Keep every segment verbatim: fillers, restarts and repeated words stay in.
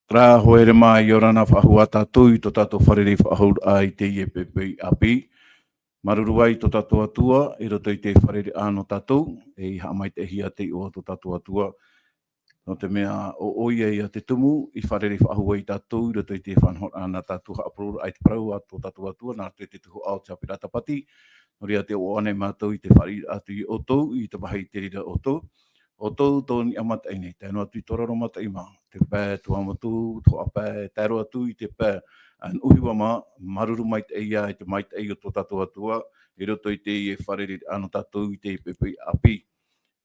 Terā, hoa here mā, ʻia ora na faʻahou ā tātou i tō tātou fārerei-faʻahou-raʻa i teie poʻipoʻi ʻāpī. Māuruuru ā i tō tātou Atua, i roto i te fārereiraʻa nō tātou, e haʻamaitaʻihia te iʻoa o tō tātou Atua. Nō te mea, ʻo, ʻoia ia te tumu, i fārerei-faʻahou ai tātou, i roto i te faʻanahoraʻa nā tātou haʻapurororaʻa i te parau a tō tātou Atua, nā roto i te tuhaʻa o te haʻapiʻiraʻa tāpati. Nō reira tē ʻoaʻoa nei mātou i te fāriʻiraʻa atu iā ʻoutou, i te vāhi i te reira ʻoutou. ʻOutou tō niʻa mataʻi nei, tae noa atu i tō raro mataʻi mā, te pae Tuamotu, Tuhaʻa Pae, tae roa atu i te pae, ā, Nuʻuhiva mā, māuruuru maitaʻi ā i te maitaʻi o tō tātou Atua, i roto i teie fārereiraʻa nō tātou i te poʻipoʻi ʻāpī.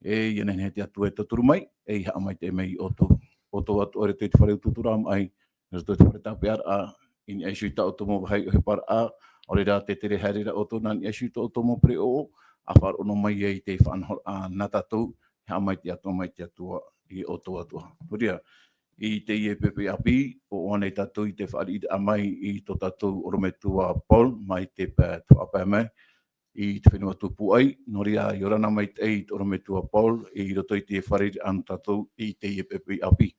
E, ʻia nehenehe te Atua e tauturu mai, e ʻia haʻamaitaʻi mai iā ʻoutou. ʻOutou atoʻa i roto i te fare utuuturaʻa maʻi, i roto i te fare tāpeʻaraʻa, i niʻa iho i tā ʻoutou mau vāhi ʻohiparaʻa, ʻaore rā te tere haere ra ʻoutou nā niʻa iho i tō ʻoutou mau pereʻoʻo, ʻa faʻaroʻo noa mai ai i te faʻanahoraʻa nā tātou, e haʻamaitaʻi atoʻa mai te Atua iā ʻoutou atoʻa. Nō reira, i teie poʻipoʻi ʻāpī, ʻoaʻoa nei tātou i te fāriʻiraʻa mai i tō tātou ʻorometua Paul, mai te pae Tuhaʻa Pae mai, i te fenua Tupūʻai, nō reira, ʻia ora na maitaʻi i te ʻorometua Paul, i roto i te fārereiraʻa nō tātou i teie poʻipoʻi ʻāpī.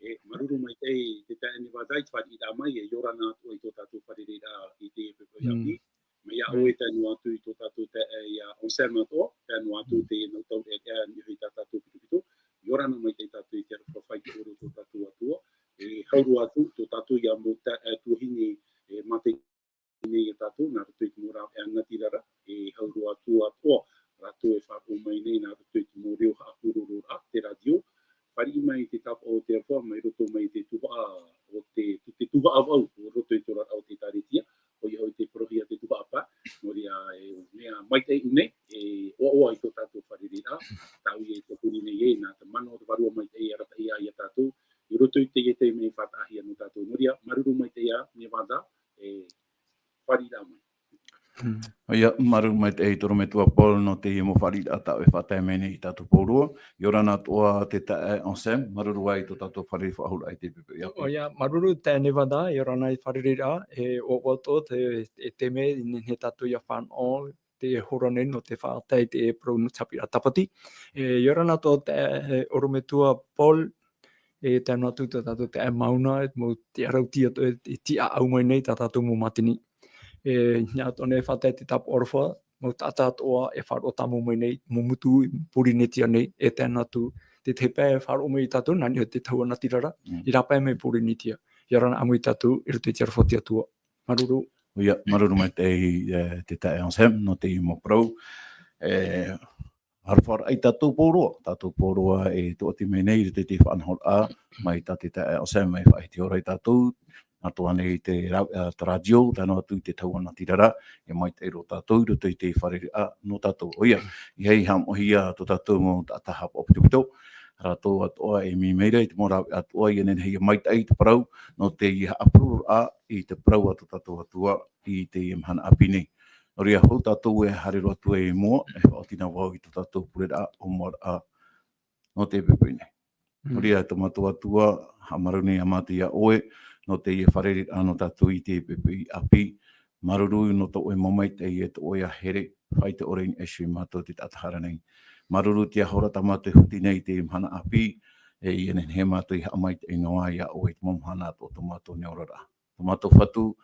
E, māuruuru maitaʻi te taeaʻe Nevada i te fāriʻiraʻa mai, e, ʻia ora na atoʻa i tō tātou fārereiraʻa i teie poʻipoʻi Mm. ʻāpī. Mai iā Mm. ʻoe tae noa atu i tō tātou taeaʻe ia Anselme atoʻa, tae noa atu Mm. te nau taureʻareʻa i niʻa i tā tātou pitopito. ʻIa ora na maitaʻi tātou i te aroha faʻaitoito o tō tātou Atua. E hau roa atu, tō tātou ia mau taeaʻe tuahine, e, mātaʻi nei iā tātou, nā roto i te mau rāveʻa natirara, e hau roa atu atoʻa, rātou e faʻaroʻo mai nei, nā roto i te mau reo haʻapurororaʻa, te rātio, fāriʻi mai i te tāpaʻo o te aroha, mai roto mai i te tuhaʻa, o te, te, te tuhaʻa vau, o roto i te oraraʻa o te ʻĒtārētia, ʻoia hoʻi te parauhia te tuhaʻa pae, nō reira e mea maitaʻi ʻō nei, e ʻoaʻoa i tō tātou fārereiraʻa, tāʻu ia i te huri nei e, nā te mana o te Vārua Maitaʻi e arataʻi ia tātou, i roto i teie taime e faʻataʻahia nō tātou. Nō reira, māuruuru maitaʻi ia Nevada, e fāriʻiraʻa mai. Mm. ʻOia, māuruuru maitaʻi i te ʻorometua Paul nō teie mau fāriʻiraʻa tāʻu e faʻatae mai nei iā tātou pauroa. ʻIa ora na atoʻa te taeaʻe Anselme, māuruuru ā i tō tātou fārereiraʻa i te poʻipoʻi ʻāpī. ʻOia, māuruuru taeaʻe Nevada, ʻia ora na i te fārereiraʻa, e ʻoaʻoa atoʻa te, e taime, e nehenehe tātou ia fānaʻo, tē horo nei nō te faʻatae i te parau nō te haʻapiʻiraʻa tāpati. E, ʻia ora na atoʻa te, e, ʻorometua Paul, e tae noa atu i tō tātou taeaʻe Mauna, e mau tiʻarautī atoʻa e, e tiʻaʻau mai nei tā tātou mau mātini. E, hinaʻaro atoʻa nei e faʻatae i te tāpaʻo aroha, mau taʻata atoʻa e faʻaroʻo tāmau mai nei, mau motu i Pōrīnetia nei, e tae noa atu, te tahi pae e faʻaroʻo mai ia tātou, nā niʻa i te tahua natirara, Mm. i rāpae mai Pōrīnetia. ʻIa ora na ʻāmui tātou, i roto i te aroha o te Atua. Māuruuru. ʻOia, māuruuru maitaʻi, e, te taeaʻe Anselme, nō teie mau parau. E, aroha rahi tātou pauroa, tātou pauroa e tōʻati mai nei i roto i te faʻanahoraʻa, mai tā te taeaʻe Anselme e faʻaʻite iho ra ia tātou, atoʻa nei te rā-, e, te rātio, tae noa atu i te tahua natirara, e maitaʻi roa tātou i roto i te fārereiraʻa nō tātou. ʻOia, ʻeiaha e haʻamoʻahia tō tātou mau taʻata haʻapaʻo pitopito, rātou atoʻa e ʻimi mai ra i te mau rāveʻa atoʻa, ʻia nehenehe ia maitaʻi te parau, nō teie haʻapurororaʻa i te parau a tō tātou Atua i teie mahana ʻāpī nei. Nō reira, hou tātou e haere roa atu i mua, e faʻaoti na vau i tō tātou pureraʻa ʻōmuaraʻa nō te poʻipoʻi nei. Mm. Nō reira, tō mātou Atua, haʻamāuruuru nei ā mātou ia ʻoe, nō teie fārereiraʻa nō tātou i te poʻipoʻi ʻāpī. Māuruuru nō tō ʻoe mau maitaʻi e tō ʻoe ā here, faʻaʻite ʻore i niʻa iho ia mātou te taʻata haere nei. Māuruuru te aho ra tā mātou e huti nei i te mahana ʻāpī, e ʻia nehenehe mātou e haʻamaitaʻi noa ia ʻoe i te mau mahana atoʻa o tō mātou nei oraraʻa. Tō mātou Fatu,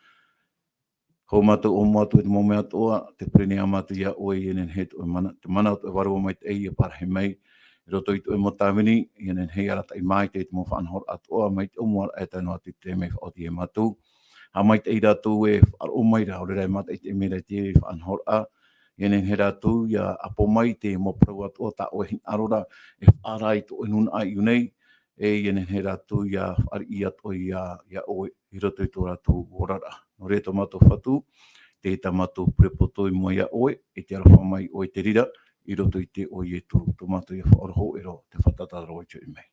hou mātou ʻōmua atu i te mau mea atoʻa, tē pure nei ā mātou ia ʻoe, ʻia nehenehe tō ʻoe mana, te mana o tō ʻoe Vārua Maitaʻi ʻia parahi mai, i roto i tō ʻoe mau tāvini, ʻia nehenehe ia arataʻi mai te, te mau faʻanahoraʻa atoʻa, mai te ʻōmuaraʻa e tae noa atu i te mea faʻaoti ia mātou. Haʻamaitaʻi rātou e faʻaroʻo mai ra, ʻaore rā e mātaʻitaʻi mai ra i te faʻanahoraʻa, ʻia nehenehe rātou ia ʻapo mai te mau parau atoʻa tā ʻoe e hinaʻaro ra, e faʻaara i tō ʻoe nūnaʻa i ʻō nei, e ʻia nehenehe rātou ia fāriʻi atoʻa ia, ia ʻoe i roto i tō rātou oraraʻa. Nō reira tō mātou Fatu, tē tā mātou pure poto i mua ia ʻoe, e te aroha mai ʻoe i te reira, i roto i te iʻoa o Ietu, tō mātou ia Faʻaora hōʻē roa, te Fatu tātarahapa i te ʻoe mai.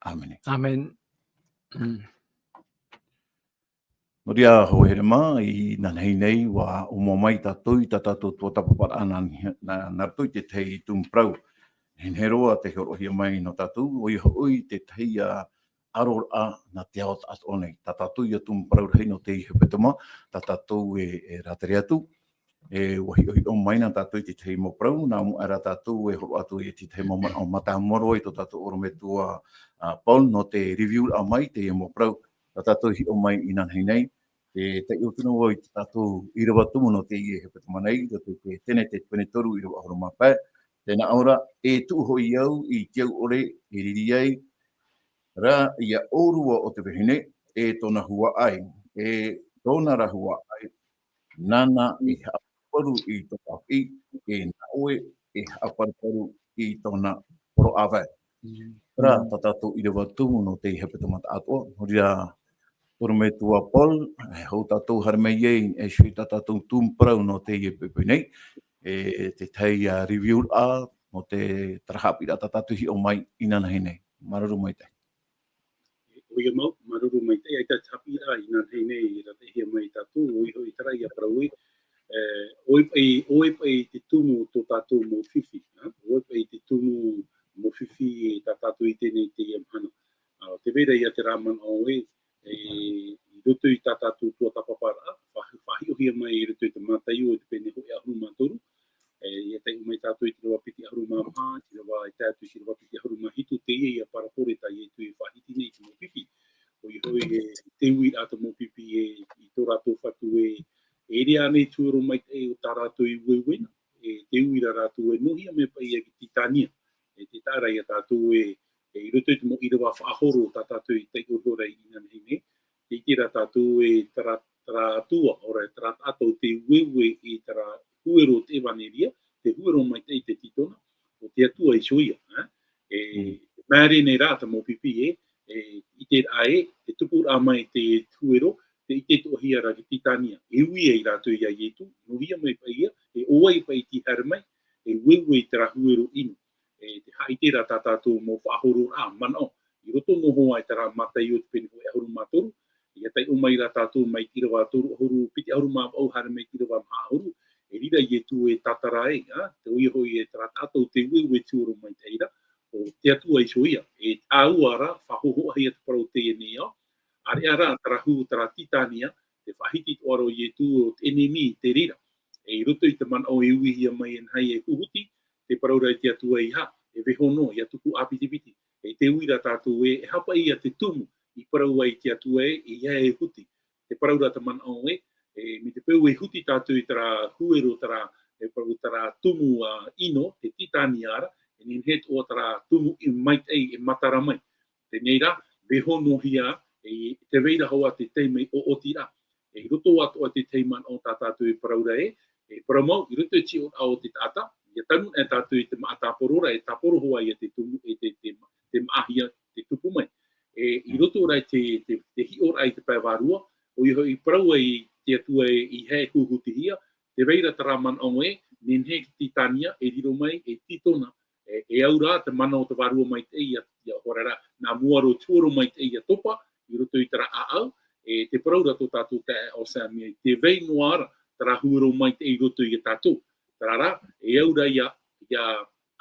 ʻĀmene. ʻĀmene. Mm. Nō reira, hoa here mā, inanahi nei, ʻua ʻōmua mai tātou i tā tātou tuatāpaparaʻa nā, nā, nā roto i te tahi tumu parau. Nehenehe roa tei hōroʻahia mai nō tātou, ʻoia hoʻi te tahi, ā, aroraʻa nā te ao taʻatoʻa nei. Tā tātou ia tumu parau rahi nō teie hepetoma, tā tātou e, e rātere atu. E, ʻua hiʻohiʻo mai na tātou i te tahi mau parau, nā mua aʻe rā tātou e hōroʻa atu i te tahi mau manaʻo mātāmua roa i tō tātou ʻorometua, ā, Paul, nō te review-raʻa mai i teie mau parau, tā tātou i hiʻo mai inanahi nei, tē taiʻo atu na vau i tō tātou ʻīrava tumu nō teie hepetoma nei, i roto i te Tenete pene toru ʻīrava ʻahuru mā pae, tē nā ʻō ra, e tuʻu hoʻi au i te au ʻore e riri ai, rā ia ʻōrua o te vahine, e tōna huaʻai, e tōna rā huaʻai, nāna e haʻaparuparu i tōna ʻāvae, e nā ʻoe e haʻaparuparu i tōna poroʻāvae. Rā, tā tātou ʻīrava tumu nō te hepetoma taʻatoʻa, nō reira, ʻorometua Paul, e hou tātou haere mai ai, e sui tā tātou tumu parau nō teie poʻipoʻi nei, e te tahi ā review-raʻa, nō te tārahu haʻapiʻiraʻa tā tātou i hiʻo mai inanahi nei. Māuruuru maitaʻi. ʻOia mau, māuruuru maitaʻi, ʻaita te haʻapiʻiraʻa inanahi nei i rāveʻahia mai e tātou, ʻoia hoʻi terā ia parau ē, e, ʻoia paʻi, ʻoia paʻi te tumu o tō tātou mau fifi, ā? ʻOia paʻi te tumu mau fifi tā tātou i teie nei teie mahana. Ā, tē vai ra ia terā manaʻo ē, e, i roto i tā tātou tuatāpaparaʻa, faʻa-, faʻahiʻohia mai i roto i te Mātaio i te pene hōʻē ʻahuru mā toru, e, ʻia taiʻo mai tātou i te ʻīrava piti ʻahuru mā maha, te ʻīrava e tae atu i te ʻīrava piti ʻahuru mā hitu, teie ia parabole tā Ietu e faʻahiti nei i te mau pipi. ʻOia hoʻi, e, te uiraʻa te mau pipi ē, i tō rātou Fatu ē, e ʻere ānei te huero maitaʻi o tā rātou e ueue na, e, tē ui ra rātou ē, nō hea mai paʻi ia te titania, e, tē taʻa ra ia tātou ē, e, i roto i te mau ʻīrava faʻahoro tā tātou i taiʻo iho ra inanahi nei, tē ʻite ra tātou ē terā, terā atua, ʻaore, terā taʻata ʻo tē ueue i terā huero o te ʻevanelia, te huero maitaʻi, te titona, ʻo te Atua iho ia, ā? E, Mm. Māere nei rā te mau pipi ē, e, ʻiteraʻa ē, te tupuraʻa mai te huero, tē ʻite atoʻahia ra te titania. E ui ai rātou ia Ietu, nō hea mai paʻi ia, e ʻo vai paʻi tei haere mai, e ueue i terā huero ʻino. E te haʻaʻite ra tā tātou mau faʻahororaʻa, manaʻo. I roto noa hoʻi i terā Mātaio te pene hōʻē ʻahuru mā toru, ʻia taiʻo mai ra tātou mai te ʻīrava toru ʻahuru, piti ʻahuru mā vaʻu haere mai te ʻīrava maha ʻahuru, e riro Ietu e tātara ai, ā, te ʻoia hoʻi e terā taʻata ʻo tē ueue i te huero maitaʻi ra, ʻo te Atua iho ia, e ʻāua ra, faʻahōhoʻahia te parau teie nei ao, ʻāreʻa rā, terā huru, terā titania, tē faʻahiti atoʻa ra ʻo Ietu ʻo te ʻenemi i te reira. E i roto i te manaʻo e uihia mai e nāhea e huhuti, tē parau ra te Atua ē, e vaiiho noa, ʻia tupu ʻāpitipiti. E tē ui ra tātou ē, e aha paʻi ia te tumu i parau ai te Atua ē, e ʻeiaha e huti. Tē parau ra te manaʻo ē, e, mai te peu e huti tātou i terā huero, terā, e parau terā tumu, ā, ʻino, te titania ra, e nehenehe atoʻa terā tumu i maitaʻi e matara mai. Teie rā, vaiiho noa hia, e, tē vai ra hoʻi te taime ʻoʻoti ra. E i roto atoʻa i te taime ʻo tā tātou e parau ra ē, e parau mau, i roto i te hiʻoraʻa o te taʻata, ʻia tanu e tātou i te māʻa tāporo ra, e tāporo hoʻi ia te tumu, e te, te, te māʻa hia, te tupu mai. E, i Mm. roto ra i te, te, te hiʻoraʻa i te pae vārua, ʻoia hoʻi parau ai te Atua ē, e ʻeiaha e huhutihia, tē vai ra terā manaʻo ē, nehenehe te titania, e riro mai, e titona, e, e au ra te mana o te Vārua Maitaʻi ʻia, ʻia hora ra, nā mua roa te huero maitaʻi ʻia topa, i roto i terā ʻāʻau, e tē parau ra tō tātou taeaʻe ʻo Sāmiuera, tē vai noa ra terā huero maitaʻi i roto ia tātou. Terā rā, e au ra ʻia, ʻia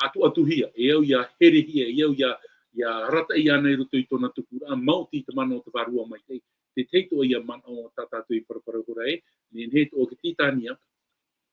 ʻatuʻatuhia, e au ʻia herehia, e au ʻia, ʻia arataʻi ana i roto i tōna tupuraʻa, maoti te mana o te Vārua Maitaʻi. Te tahi atoʻa ia manaʻo tā tātou i paraparau ra ē, nehenehe atoʻa te titania,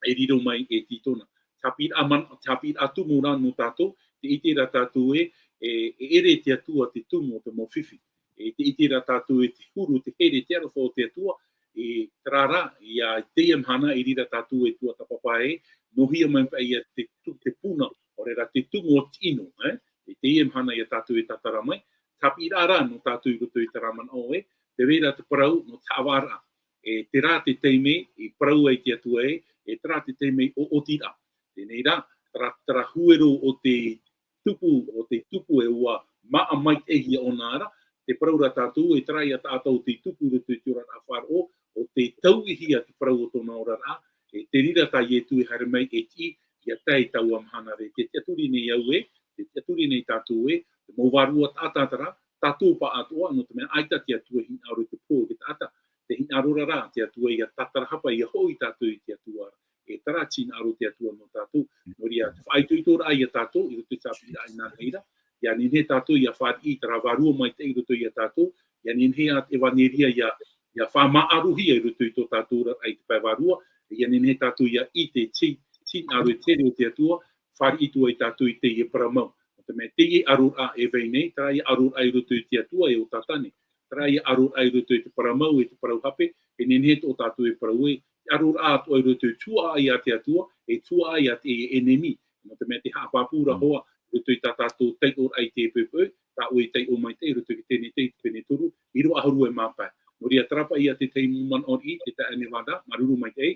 e riro mai e titona. Te haʻapiʻiraʻa man-, te haʻapiʻiraʻa tumu ra nō tātou, tē ʻite ra tātou ē, e, e ʻere te Atua te tumu o te mau fifi. E tē ʻite ra tātou ē te huru, te here, te aroha o te Atua, e terā rā, ʻia, i teie mahana, e riro tātou e tuatāpapa ē, nō hea mai paʻi ia te tu-, te puna, ʻaore ra te tumu o te ʻino, e? E teie mahana ia tātou e tātara mai, te haʻapiʻiraʻa rā nō tātou i roto i terā manaʻo ē, tē vai ra te parau nō te haʻavāraʻa. E terā te taime i parau ai te Atua ē, e terā te taime ʻoʻotiraʻa. Teie rā, terā, terā huero o te tupu, o te tupu e ʻua māʻa maitaʻihia ʻōna ra, tē parau ra tātou, e terā ia taʻata ʻo tei tupu i roto i te oraraʻa faʻaroʻo, ʻo tei tauihia te parau o tōna oraraʻa, e te reira tā Ietu e haere mai e tiʻi, ʻia tae i taua mahana ra. Tē tiʻaturi nei au ē, tē tiʻaturi nei tātou ē, te mau vārua taʻata terā, tātou pāʻatoʻa, nō te mea ʻaita te Atua e hinaʻaro i te pohe o te taʻata, tē hinaʻaro ra rā te Atua ʻia tātarahapa, ʻia hoʻi tātou i te Atua ra. E terā te hinaʻaro o te Atua nō tātou. Nō reira, te faʻaitoitoraʻa ia tātou, i roto i te haʻapiʻiraʻa inanahi ra, ʻia nehenehe tātou ʻia fāriʻi i terā Vārua Maitaʻi i roto ia tātou, ʻia nehenehe ā te ʻevanelia ʻia, ʻia faʻamāʻaruhia i roto i tō tātou oraraʻa i te pae vārua, ʻIa nehenehe tātou ʻia ʻite, tī, tī nā roto i te here o te Atua, fāriʻi atu ai tātou i teie parau mau. Nō te mea, teie ʻaroraʻa e vai nei, terā ïa ʻaroraʻa i roto i te Atua e ʻo Tātane. Terā ïa ʻaroraʻa i roto i te parau mau, e te parau hape, e nehenehe tō tātou e parau ē, te ʻaroraʻa atoʻa i roto i tuaʻa ia te Atua, e tuaʻa ia te ʻenemi. Nō te mea, te haʻapāpū ra hoʻi, i roto i tā tātou taiʻoraʻa i te poʻipoʻi, tā ʻoe i taiʻo maitaʻi, i roto i te Tenete, i te pene toru, ʻīrava ʻahuru e mā pae. Nō reira, terā paʻi ia te tahi mau manaʻo riʻi, te taeaʻe Nevada, māuruuru maitaʻi.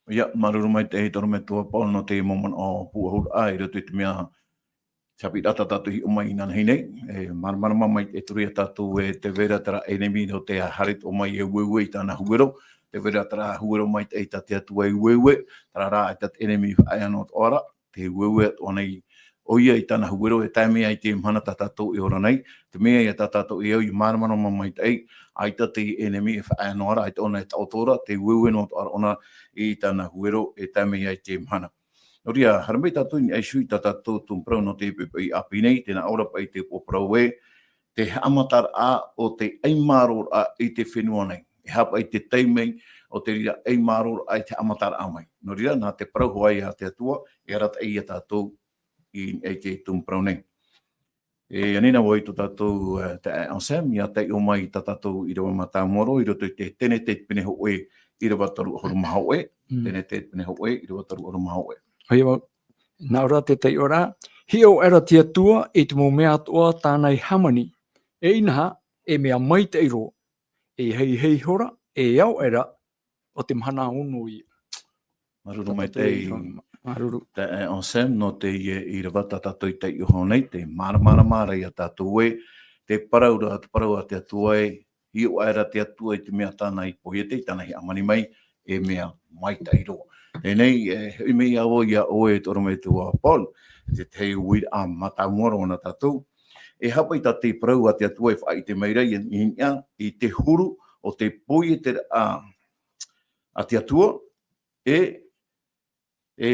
ʻIa, māuruuru maitaʻi, te ʻorometua Paul, nō te mau manaʻo pūʻohuraʻa, i roto i te mea, te haʻapiʻiraʻa tā tātou i hiʻo mai inanahi nei, e māramarama maitaʻi atu ra ia tātou ē, tē vai ra terā ʻenemi nō te haere atoʻa mai e ueue i tāna huero, tē vai ra terā huero maitaʻi tā te Atua e ueue, terā rā ʻaita te ʻenemi e faʻaea noa atoʻa ra, te ueue atoʻa nei ʻoia i tāna huero, e tae mai i teie mahana tā tātou e ora nei, te mea ïa tā tātou e au ʻia māramarama maitaʻi, ʻaita te ʻenemi e faʻaea noa ra, ʻaita ʻōna e taʻoto ra, te ueue noa atoʻa ra ʻōna i tāna huero, e tae mai i teie mahana. Nō reira, haere mai tātou i niʻa iho i tā tātou tumu parau nō te poʻipoʻi ʻāpī nei, tē nā ʻō ra paʻi te upoʻo parau ē, te haʻamataraʻa o te ʻaimāroraʻa i te fenua nei. E aha paʻi te taime o te reira ʻaimāroraʻa i te haʻamataraʻa mai. Nō reira, nā te parau hoʻi a te Atua, e arataʻi ia tātou i, i te tumu parau nei. E ani na vau i tō tātou, eh, taeaʻe Anselme, ʻia taiʻo mai tā tātou ʻīrava mātāmua roa, i roto i te Tenete pene hōʻē, ʻīrava toru ʻahuru mā hōʻē, Mm. Tenete pene hōʻē, ʻīrava toru ʻahuru mā hōʻē. ʻOia, nā ʻō ra te taiʻoraʻa, hiʻo aʻera te Atua i te mau mea atoʻa tāna i hāmani, e inaha, e mea maitaʻi roa, e haihai ihora, e ao aʻera, ʻo te mahana ono ïa. Māuruuru maitaʻi, Māuruuru. Taeaʻe Anselme, nō teie ʻīrava tā tātou i taiʻo nei, te māramarama ra ia tātou ē, te parau ra, te parau a te Atua ē, hiʻo aʻera te Atua i te mea tāna i poiete, i tāna i hāmani mai, e mea maitaʻi roa. Teie nei, e, hoʻi mai ā vau ia ʻoe, te ʻorometua Paul, te tahi uiraʻa mātāmua roa nā tātou. E aha paʻi tā te parau a te Atua e faʻaʻite mai ra, i, i, i te huru o te poieteraʻa a te Atua, e, e,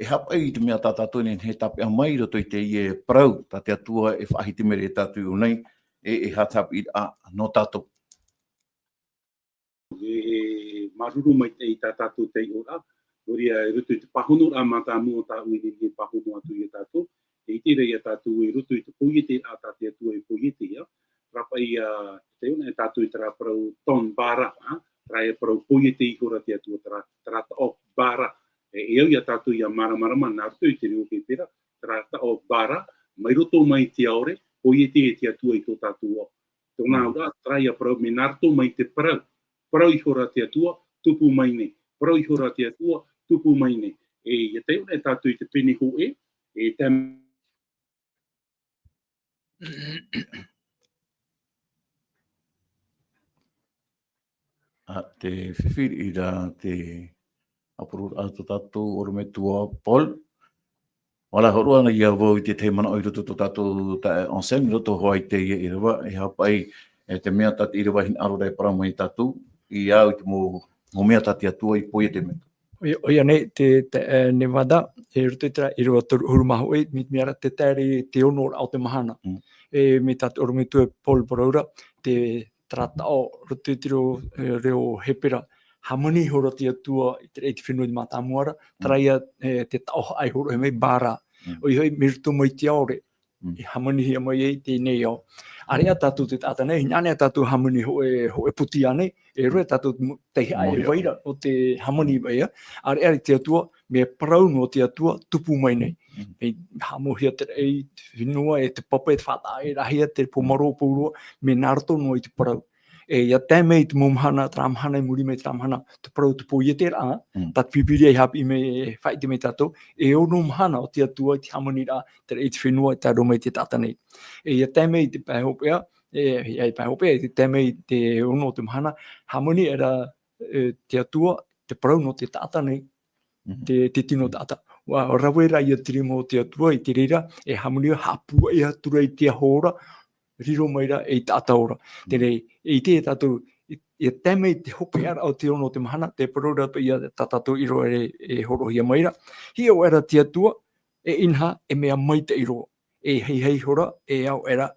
e aha paʻi te mea tā tātou e nehenehe e tāpeʻa mai i roto i teie parau, tā te Atua e faʻaʻite mai ra ia tātou i ʻō nei, e, e aha te haʻapiʻiraʻa nō tātou. E, e māuruuru maitaʻi i tā tātou taiʻoraʻa, nō reira, i roto i te pāhonoraʻa mātāmua tāʻu i nehenehe e pāhono atu ia tātou, e ʻite ra ia tātou i roto i te poieteraʻa tā te Atua e poiete ïa, terā paʻi ïa, taiʻo na ia tātou i terā parau ton bara, ā, terā ïa parau poiete ihora te Atua, terā, terā taʻo bara. E, e au ia tātou ʻia māramarama nā roto i te reo Hepera, terā taʻo bara, mai roto mai te ʻaore, poiete e te Atua i tō tātou ao. Tōna Mm. auraʻa, terā ïa parau, mea nā roto mai te parau. Parau ihora te Atua, tupu mai nei. Parau ihora te Atua, tupu mai nei. E, ʻia taiʻo na ia tātou i te pene hōʻē, e te A te fifi ra te ʻāpururaʻa tō tātou ʻorometua Paul. ʻUa hōroʻa anaʻe ïa vau i te tahi manaʻo i roto tō tātou taeaʻe Anselme, i roto hoʻi i teie ʻīrava, e aha paʻi, e te mea tā te ʻīrava hinaʻaro ra e parau mai ia tātou, i au i te mau, mau mea tā te Atua i poiete mai. ʻOia, ʻoia nei te, te, e, Nevada, i roto i terā ʻīrava toru ʻahuru mā hōʻē, mai te mea ra te taere i te onoraʻa o te mahana. Mm. E, mai tā te ʻorometua Paul parau ra, te, terā taʻo roto i te reo, e, reo Hepera, hāmani ihora te Atua i te, i te fenua i te mātāmua ra, Mm. terā ïa, e, te taʻo haʻa i hōroʻahia mai, bara. Mm. ʻOia hoʻi, mai roto mai te ʻaore, Mm. e hāmanihia mai ai teie nei ao. ʻĀreʻa tātou te taʻata nei, hinaʻaro tātou hāmani hōʻē, hōʻē poti ānei, e rave tātou te mo-, te haʻa e Mōhio. Vai ra o te hāmani mai ïa. ʻĀreʻa te Atua, mea parau noa te Atua, tupu mai nei. Mm. Mea haʻamauhia te raʻi, te fenua, e te papa, e te faʻataʻa, e rāhia te pō Mm. marō, pō roa, mea nā roto noa i te parau. E, ʻia tae mai i te mau mahana, terā mahana i muri mai, terā mahana, te parau te poieteraʻa, Mm. tā te Pīpīria i haʻapiʻi mai, e faʻaʻite mai tātou, e ono mahana o te Atua i te hāmaniraʻa, te raʻi, te fenua, e tae roa mai i te taʻata nei. E, ʻia tae mai i te pae hopeʻa, e, ʻia, i te pae hopeʻa, ʻia tae mai i te ono o te mahana, hāmani aʻera, e, te Atua, te parau nō te taʻata nei, Mhm. te, te tino taʻata. ʻUa rave ra ïa te rima o te Atua i te reira, e hāmani ʻia haʻapūai atu ra i te aho ora, riro mai ra ei taʻata ora. Mhm. Teie nei, e ʻite tātou, i, ʻia tae mai te hopeʻaraʻa o te ono o te mahana, te parau ra paʻi ïa tā tātou ʻīrava e, e hōroʻahia mai ra. Hiʻo aʻera te Atua, e inaha, e mea maitaʻi roa. E haihai ihora, e ao aʻera,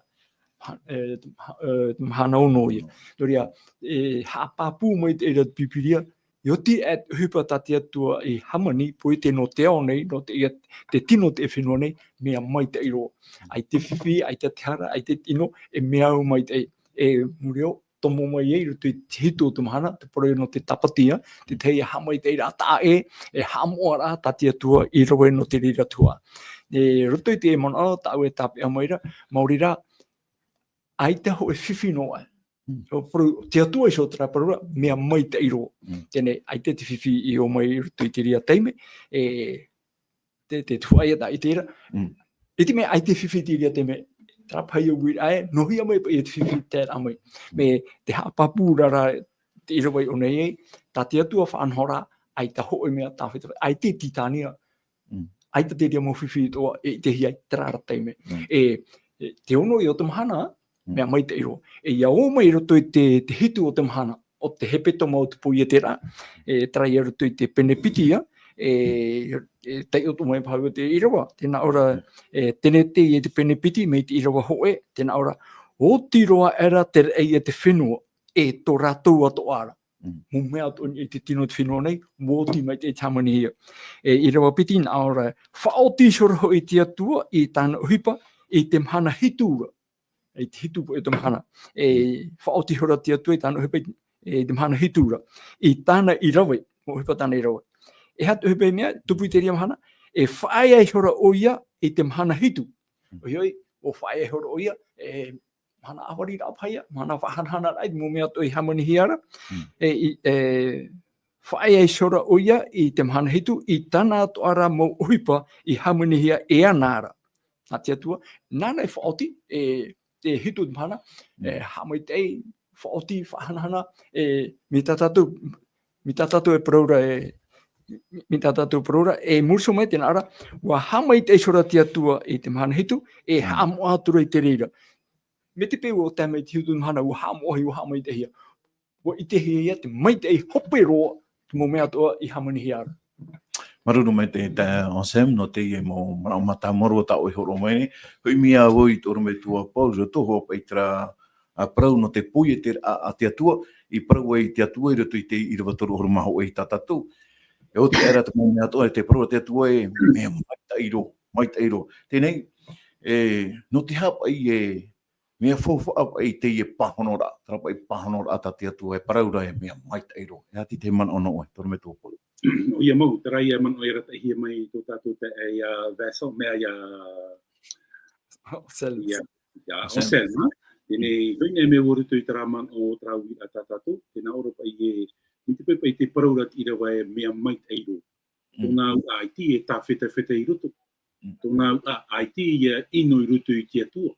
ha-, e, ha-, e, mahana ono ïa. Nō reira, e haʻapāpū maitaʻi ra te Pīpīria, ʻia oti aʻe te ʻohipa tā te Atua i hāmani, poiete nō te ao nei, nō te, ia, te tino o te fenua nei, mea maitaʻi roa. ʻAita e fifi, ʻaita te hara, ʻaita te ʻino, e mea au maitaʻi. E muri iho, tomo mai ai i roto i te hitu o te mahana, te parau nō te tāpati, ā, te tahi e haʻamaitaʻiraʻa taʻa ʻē, e haʻamoʻaraʻa tā te Atua i rave nō te reira tuhaʻa. I roto i te manaʻo, tāʻu e tāpeʻa mai ra, maori rā, ʻaita hōʻē fifi noa aʻe. Mm. ʻO parau, te Atua iho terā parau ra, mea maitaʻi roa. Mm. Teie nei, ʻaita te fifi i ō mai i roto i te reira taime, e, te, te tuhaʻa ia tā ʻite ra. Mm. ʻIte mai, ʻaita e fifi i te reira taime, terā paʻi uiraʻa ē, nō hea mai paʻi te fifi terā mai. Mea te haʻapāpū ra, te ʻīrava i ʻō nei ai, tā te Atua faʻanahoraʻa, ʻaita hōʻē mea tāfetafeta, ʻaita e tītania. Mm. ʻAita te reira mau fifi atoʻa, e ʻitehia i terā ra taime. Mm. E, e, te ono ia o te mahana, Mm. mea maitaʻi roa. E ʻia ō mai i roto i te, te hitu o te mahana, ʻo te hepetoma o te poiete ra, e, terā ia i roto i te pene piti ā, e, e, taiʻo atoʻa mai paha i te ʻīrava, tē nā ʻō ra, Mm. e, tenete ia i te pene piti, mai te ʻīrava hōʻē, tē nā ʻō ra, oti roa aʻera te raʻi a te fenua, e tō rātou atoʻa ra. Mm. Mau mea atoʻa i te tino o te fenua nei, ʻua oti maitaʻi te hāmanihia. E, ʻīrava piti, nā ʻō ra, faʻaoti ihora hoʻi te Atua i tāna ʻohipa, i te mahana hitu ra. I te hitu o te mahana. E, faʻaoti ihora te Atua i tāna ʻohipa, e, i te mahana hitu ra. I tāna i rave, mau ʻohipa tāna i rave. E aha te ʻohipa i mea, tupu i te reira mahana, e faʻaea ihora ʻoia i te mahana hitu. Mm. ʻOiʻoi, ʻua faʻaea ihora ʻoia, e, mahana ʻāvariraʻa paha ia, mahana faʻahanahanaraʻa i te mau mea atoʻa i hāmanihia ra. Mm. E, i, e, faʻaea ihora ʻoia i te mahana hitu, i tāna atoʻa ra mau ʻohipa i hāmanihia e ana ra. Nā te Atua, nāna e faʻaoti, e, e hitu mahana, e, Mm. haʻamaitaʻi, faʻaoti, faʻahanahana, e, mai tā tātou, mai tā tātou e parau ra, e, mai tā tātou e parau ra, e muri iho mai tē nā ʻō ra, ʻua haʻamaitaʻi ihora te Atua i te mahana hitu, e Mm. haʻamoʻa atu ra i te reira. Mai te peu ʻua tae mai te hitu mahana, ʻua haʻamoʻahia, ʻua haʻamaitaʻihia. ʻUa ʻitehia ia te maitaʻi hope roa, te mau mea atoʻa i hāmanihia ra. Māuruuru maitaʻi, e, Anselme, nō teie mau manaʻo mātāmua roa tā ʻoe i hōroʻa mai nei. Hoʻi mai ā vau i te ʻorometua Paul, i roto hoʻi i terā, ā, parau nō te poieteraʻa a te Atua, i parau ai te Atua i roto i te ʻīrava toru ʻahuru mā hōʻē ia tā tātou. E oti aʻera te mau mea atoʻa, e te parau a te Atua ē, mea maitaʻi roa, maitaʻi roa. Teie nei, e, nō te aha paʻi e, mea faufaʻa paʻi teie pāhonoraʻa, terā paʻi pāhonoraʻa tā te Atua e parau ra e mea maitaʻi roa. E aha te tahi manaʻo nō ʻoe, te ʻorometua Paul? ʻOia mau, terā ia manaʻo e arataʻihia mai i tō tātou taeaʻe ia Vincent, mea ia Anselme. Ia, ia Anselme. Anselme, ā? Teie nei, hoʻi nei mea ʻua roto i terā manaʻo, terā uiraʻa tā tātou, tē nā ʻō ra paʻi ē, mai te peu paʻi te parau ra te ʻīrava e mea maitaʻi roa. Mm. Tōna auraʻa ʻaita e tāfetafeta i roto. Mm. Tōna auraʻa ʻaita ia ʻino i roto i te Atua.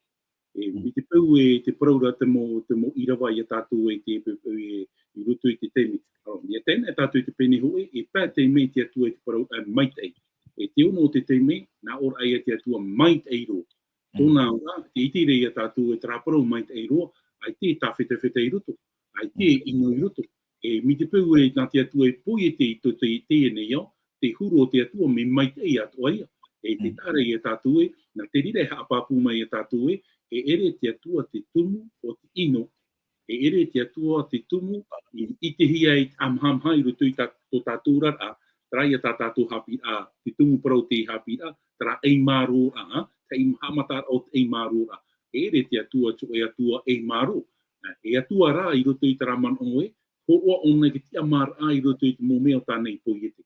E, Mm. mai te peu e te parau ra te mau, te mau ʻīrava ia tātou e te peu, e, i roto i te taime. ʻAore, ʻia tae na tātou i te pene hōʻē, e pae taime i te Atua i te parau, e, maitaʻi. E te ono o te taime, nā ʻō ra ia te Atua maitaʻi roa. Mm. Tōna auraʻa, tē ʻite ra ia tātou e terā parau maitaʻi roa, ʻaita e tāfetafeta i roto, ʻaita e Mm. ʻino i roto. E, mai te peu e nā te Atua e poiete i tō te, teie nei ao, te huru o te Atua mea maitaʻi atoʻa ia. E te Mm. taʻa ra ia tātou ē, nā te reira e haʻapāpū mai ia tātou ē, e ʻere te Atua te tumu o te ʻino. E ʻere te Atua te tumu i, i ʻitehia i te ʻāmahamaha i roto i tā, tō tātou oraraʻa, terā ia tā tātou haʻapiʻiraʻa, te tumu parau o te haʻapiʻiraʻa, terā ʻeimāroraʻa, ā, te haʻamata-, haʻamataraʻa o te ʻeimāroraʻa. E ʻere te Atua, te hōʻē Atua ʻeimāro. Ā, e Atua rā i roto i terā manaʻo ē, hōroʻa ʻōna i te tiʻamāraʻa i roto i te mau mea o tāna i poiete.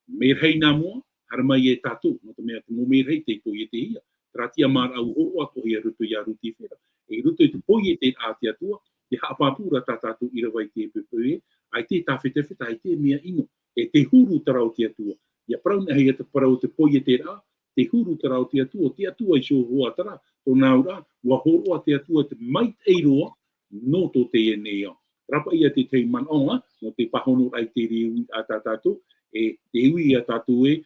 Mea rahi nā mua, haere mai e tātou, nō te mea te mau mea rahi tei poietehia. Terā tiʻamāraʻa ʻua hōroʻa atoʻa i roto ia Rutifera. E i roto i te poieteraʻa a te Atua, te haʻapāpū ra tā tātou ʻīrava i te peu ē, ʻaita e tāfetafeta, ʻaita e mea ʻino. E te huru terā o te Atua. ʻIa parau noa hia te parau o te poieteraʻa, te huru terā o te Atua, te Atua iho hoʻi terā, tōna auraʻa, ʻua hōroʻa te Atua te maitaʻi roa, nō tō teie nei ao. Terā paʻi ia te tahi manaʻo, ā, nō te pāhonoraʻa i te reira uiraʻa tā tātou, e te uiraʻa tātou ē,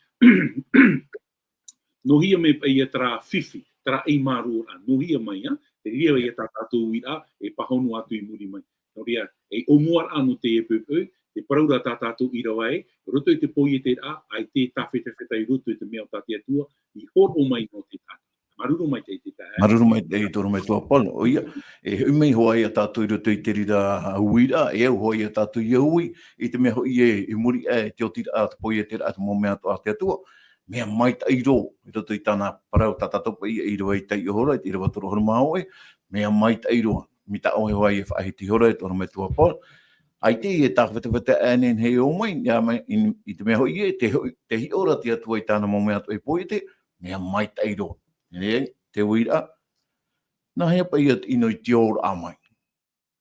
nō hea mai paʻi ia terā fifi, terā ʻeimāroraʻa, nō hea mai, ā, te reira ia tā tātou uiraʻa, e pāhono atu i muri mai. Nō reira, e ʻōmuaraʻa nō te peu ē, te parau ra tā tātou ʻīrava ē, roto i te poieteraʻa, ʻaita e tāfetafeta i roto i te mea o tā te Atua, i hōroʻa mai nō te taʻata. Māuruuru maitaʻi te taeaʻe. Māuruuru maitaʻi tō ʻorometua Paul. ʻOia, e hoʻi mai hoʻi ia tātou i roto i te reira uiraʻa, e au hoʻi ia tātou ia ui, i te mea hoʻi e, i muri aʻe i te otiraʻa, te poieteraʻa, te mau mea atoʻa a te Atua. Mea maitaʻi roa, i roto i tāna parau, tā tātou paʻi ia ʻīrava i taiʻo ra, i te ʻīrava toru ʻahuru mā hōʻē, mea maitaʻi roa. Mai tā ʻoe hoʻi e faʻahiti ra, tō ʻorometua Paul. ʻAita e tāfetafeta aʻe nei e ō mai, ia mai, i, i te mea hoʻi e, te hoʻi, tē hiʻo ra te Atua i tāna mau mea atoʻa e poiete, mea maitaʻi roa. E, te uiraʻa, nāhea paʻi ia te ʻino i te ora mai.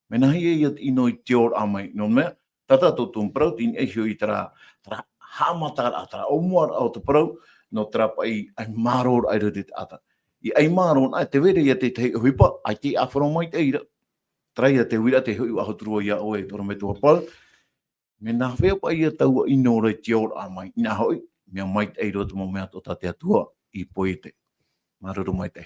Mea nāhea ia te ʻino i te ora mai, nō te mea, tā tātou tumu parau, tei niʻa iho i terā, terā haʻamataraʻa, terā ʻōmuaraʻa o te parau, nō terā paʻi ʻaimārōraʻa i roto i te taʻata. I ʻaimārō na, tē vai ra ia te tahi ʻohipa, ʻaita e ʻāfaro maitaʻi ra. Terā ia te uiraʻa tē hoʻi faʻahou atu ra ia ʻoe, tō ʻorometua Paul. Mea nāhea paʻi ia taua ʻino ra i te ora mai, nā hoʻi, mea maitaʻi roa te mau mea atoʻa tā te Atua i poiete. Māuruuru maitaʻi.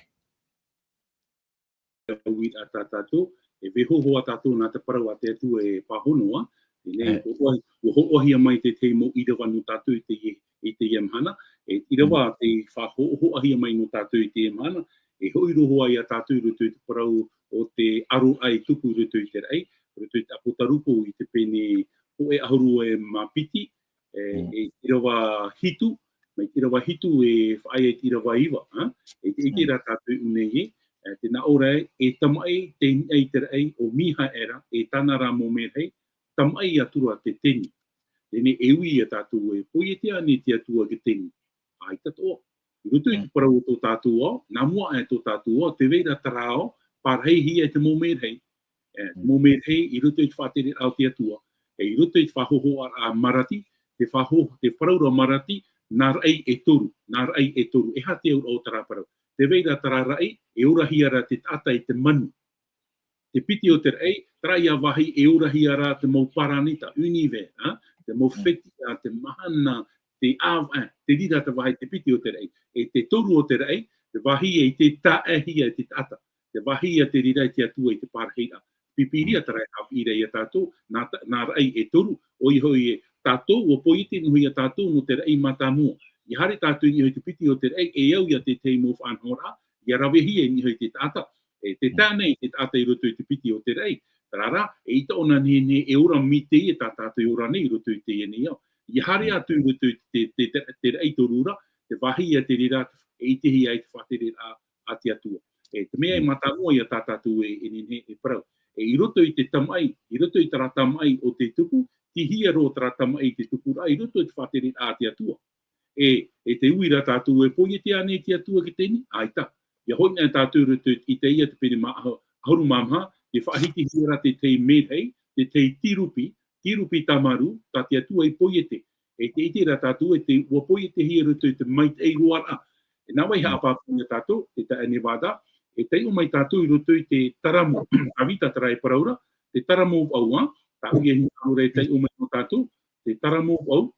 Uiraʻa tā tātou, e vaiiho hoʻi tātou nā te parau a te Atua e pāhono, ā. Teie nei, E. ua hoʻo-, ua hoʻohia mai te tahi mau ʻīrava nō tātou i te, i teie mahana. E ʻīrava Mm. tei faʻahoʻohia mai nō tātou i teie mahana. E hoʻi roa ia tātou i roto i te parau o te aro e tupu i roto i te raʻi, i roto i te ʻApotarupo i te pene hōʻē ʻahuru e mā piti, e, Mm. e ʻīrava hitu, mai te ʻīrava hitu e faʻaea i te ʻīrava iva, ā? E te ʻite Mm. ra tātou i ʻō nei ē, e, tē nā ʻō ra ē, e tamaʻi tei niʻa i te raʻi ʻo Mihaera, e tāna ra mau merahi, tamaʻi atu ra te teni. Teie nei e ui ia tātou ē, poiete ānei te Atua i te teni? ʻAita atoʻa. I roto i te Mm. parau o tō tātou ao, nā mua aʻe tō tātou ao, tē vai ra terā ao, parahihia e te mau merahi. E, te Mm. mau merahi i roto i te faʻatereraʻa o te Atua. E, i roto i te faʻahōhoʻaraʻa a Marati, te faʻaho-, te parau ra Marati, nā raʻi e toru, nā raʻi e toru. E aha te auraʻa o terā parau? Tē vai ra terā raʻi, e orahia ra te taʻata i te manu. Te piti o te raʻi, terā ia vāhi e orahia ra te mau paranita, univers, ā? Te mau Mm. fetiʻa, te mahana, te ʻāvaʻe, te reira te vāhi te piti o te raʻi. E te toru o te raʻi, te vāhi e i te taʻahia e te taʻata. Te vāhi ia te reira i te Atua i te parahiraʻa. Pipiria Mm. terā e haʻapiʻi ra ia tātou, nā ta-, nā raʻi e toru, ʻoia hoʻi ē tātou, ʻua poiete noa ia tātou nō te raʻi mātāmua. ʻIa haere tātou i niʻa i te piti o te raʻi, e au ia te tahi mau faʻanahoraʻa, ʻia ravehia i niʻa i te taʻata. E te Mm. tae nei te taʻata i roto i te piti o te raʻi, terā rā, eʻita ʻōna nehenehe e ora mai teie tā tātou e ora nei i roto i teie nei ao. ʻIa haere Mm. atu i roto i te, te, te, te raʻi toru ra, te vāhi ia te reira, e ʻitehia ai te faʻatereraʻa a te Atua. E te mea e Mm. mātāmua ia tā tātou e, e nehenehe e parau. E i roto i te tamaʻi, i roto i terā tamaʻi o te tupu, tei hea roa terā tamaʻi i te tupuraʻa, i roto i te faʻatereraʻa a te Atua. E, e tē ui ra tātou ē, poiete ānei te Atua i te teni? ʻAita. ʻIa hoʻi na tātou i roto i Isaia te pene mā-, ʻahu-, ʻahuru mā maha, tē faʻahitihia ra te tahi merahi, te tahi kerupi, kerupi tāmarū, tā te Atua i poiete. E tē ʻite ra tātou ē, tē, ʻua poietehia i roto i te maitaʻi roaraʻa. E nā vai Mm. haʻapāpū ia tātou, te taeaʻe Nevada, e taiʻo mai tātou i roto i te Taramo, Tavita terā e parau ra, te Taramo vaʻu, ā, tāʻu ia hinaʻaro ra e taiʻo mai nō tātou, te Taramo vaʻu,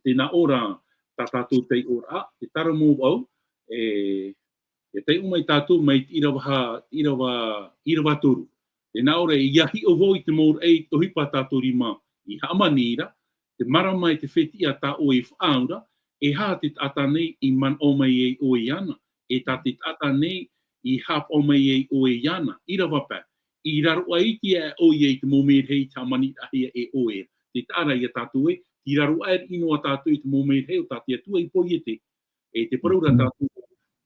tē nā ʻō ra tā tātou taiʻoraʻa, te Taramo vaʻu, e, e taiʻo mai tātou mai te ʻīrava, ʻīrava, ʻīrava toru. Tē nā ʻō ra, ʻia hiʻo vau i te mau raʻi ʻohipa tā tō rima i hāmani ra, te marama e te fetiʻa tā ʻoe i faʻaau ra, e aha te taʻata nei i manaʻo mai ai ʻoe iāna, e tā te taʻata nei i haʻapaʻo mai ai ʻoe iāna, ʻīrava pae, i raro aʻe iti aʻe ʻoia i te mau merahi i te hāmaniraʻahia e ʻoe. Tē taʻa ra ia tātou ē, tei raro aʻe noa tātou i te mau merahi o tā te Atua i poiete. E te parau ra Mm. tātou,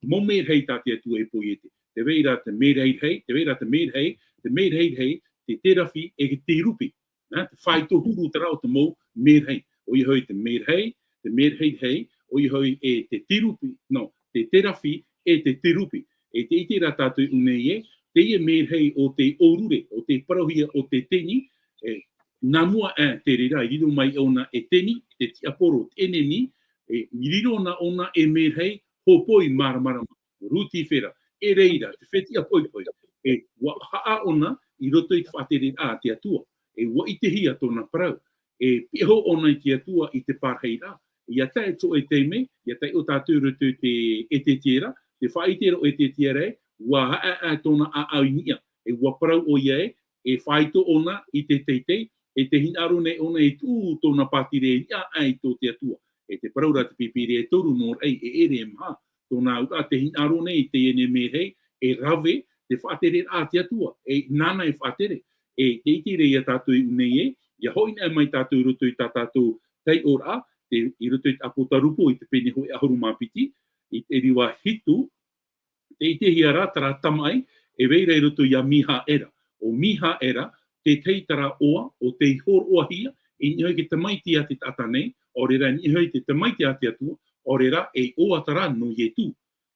te mau merahi tā te Atua i poiete. Tē vai ra te merahi rahi, tē vai ra te merahi, te merahi rahi, te terafi, e te kerupi. Nā, te faito huru terā o te mau merahi. ʻOia hoʻi te merahi, te merahi rahi, ʻoia hoʻi e te kerupi, no, te terafi, e te kerupi. E tē ʻite ra tātou i ʻō nei ē, teie merahi o te ʻōrure, o te parauhia o te teni, e, nā mua aʻe te reira, i riro mai ʻōna e teni, te tiaporo, te ʻenemi, e, i riro na ʻōna e merahi, hōpoi māramarama, Rutifera, e reira, te fetiʻa poipoi, e, ʻua haʻa ʻōna i roto i te faʻatereraʻa a te Atua, e, ʻua ʻitehia tōna parau, e, pihaʻi ʻōna i te Atua i te parahiraʻa, ʻia tae i te hōʻē taime, ʻia taiʻo tātou i roto i te Ezekiela, tē faʻaʻite ra ʻo Ezekiela ē, ʻua haʻahaʻa tōna ʻāʻau i niʻa, e, ʻua parau ʻoia ē, e faito ʻōna i te teitei, e tē hinaʻaro nei ʻōna e tuʻu tōna pātireia i niʻa aʻe i tō te Atua. E te parau ra te Pīpīria e toru nō raʻi, e ʻere e maha, tōna auraʻa, tē hinaʻaro nei i teie nei merahi, e rave te faʻatereraʻa a te Atua, e nāna e faʻatere. E tē ʻite ra ia tātou i ʻō nei ē, ʻia hoʻi anaʻe mai tātou i roto i tā tātou taiʻoraʻa, te, i roto i te ʻĀpōtarupo i te pene hōʻē ʻahuru mā piti, i te ʻīrava hitu, tē ʻitehia ra terā tamaʻi, e vai ra i roto ia Mihaera. ʻO Mihaera, te tahi terā ʻoa, ʻo tei hōroʻahia, e niʻa hoʻi i te tamaiti a te taʻata nei, ʻaore rā, e niʻa hoʻi i te tamaiti a te Atua, ʻaore rā, e ʻoa terā nō Ietu.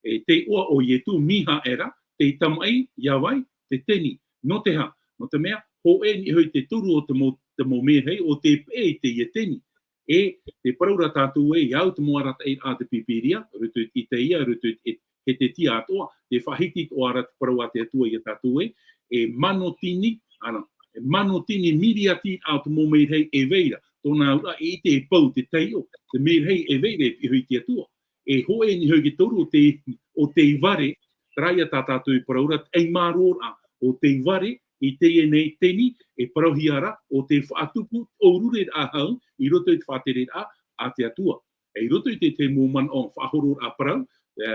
E te ʻoa o Ietu, Mihaera, te tamaʻi, ia vai, te teni. Nō te aha? Nō te mea, hōʻē niʻa hoʻi te toru o te mau, te mau merahi, ʻo tē peʻe i teie teni. E, tē parau ra tātou ē, ʻia au te mau arataʻiraʻa a te Pīpīria, i roto i te Itaia, i roto i te Hezekia atoʻa, tē faʻahiti atoʻa ra te parau a te Atua ia tātou ē, e manotini, ana, e manotini miriati a te mau merahi e vai ra, tōna auraʻa e ʻite e pau te taiʻo, te merahi e vai ra e piʻi hoʻi i te Atua. E hōʻē niʻa hoʻi te toru o te, o tei vare, terā ia tā tātou e parau ra, te ʻaimāroraʻa, ʻo tei vare i teie nei teni, e parauhia ra, ʻo tei faʻatupu, ʻōrureraʻa hau, i roto i te faʻatereraʻa a te Atua. E i roto i te, te mau manaʻo faʻahororaʻa parau, e,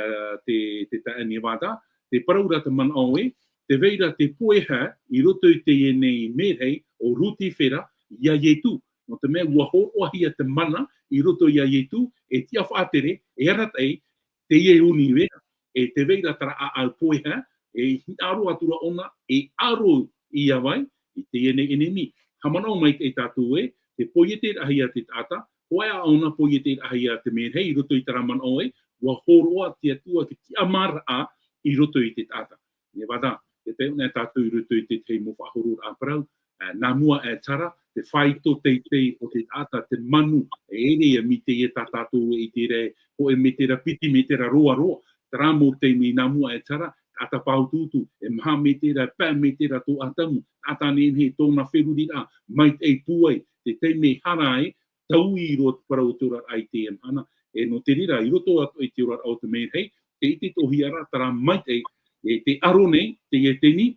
te, te taeaʻe Nevada, tē parau ra te manaʻo ē, tē vai ra te pohe i roto i teie nei merahi ʻo Rutifera ia Ietu. Nō te mea, ʻua hōroʻahia te mana i roto ia Ietu, e tiʻa faʻatere, e arataʻi, teie ʻunivera. E tē vai ra terā ʻāʻau pohe, e hinaʻaro atu ra ʻōna, e aro ia vai, i teie nei ʻenemi. Haʻamanaʻo maitaʻi tātou ē, tē poieteraʻahia te taʻata, hōʻē ʻōna poieteraʻahia te merahi, i roto i terā manaʻo ē, ʻua hōroʻa te Atua te tiʻamāraʻa i roto i te taʻata. Nevada, tē tae anaʻe tātou i roto i te tahi mau faʻahororaʻa parau, e, nā mua e terā, te faito teitei o te taʻata, te manu, e ʻere ia mai teie tā tātou e ʻite ra, hōʻē mētera piti, mētera roa roa, terā mau taime nā mua e terā, taʻata pāutuutu, e maha mētera, pae mētera tō ʻātamu, taʻata nehenehe tōna feruriraʻa, maitaʻi pūai, te taime hara ai, taui roa te parau o te oraraʻa i teie mahana, e nō te reira, i roto atoʻa i te oraraʻa o te merahi, tē ʻite atoʻahia ra terā maitaʻi, e tē aro nei, teie teni,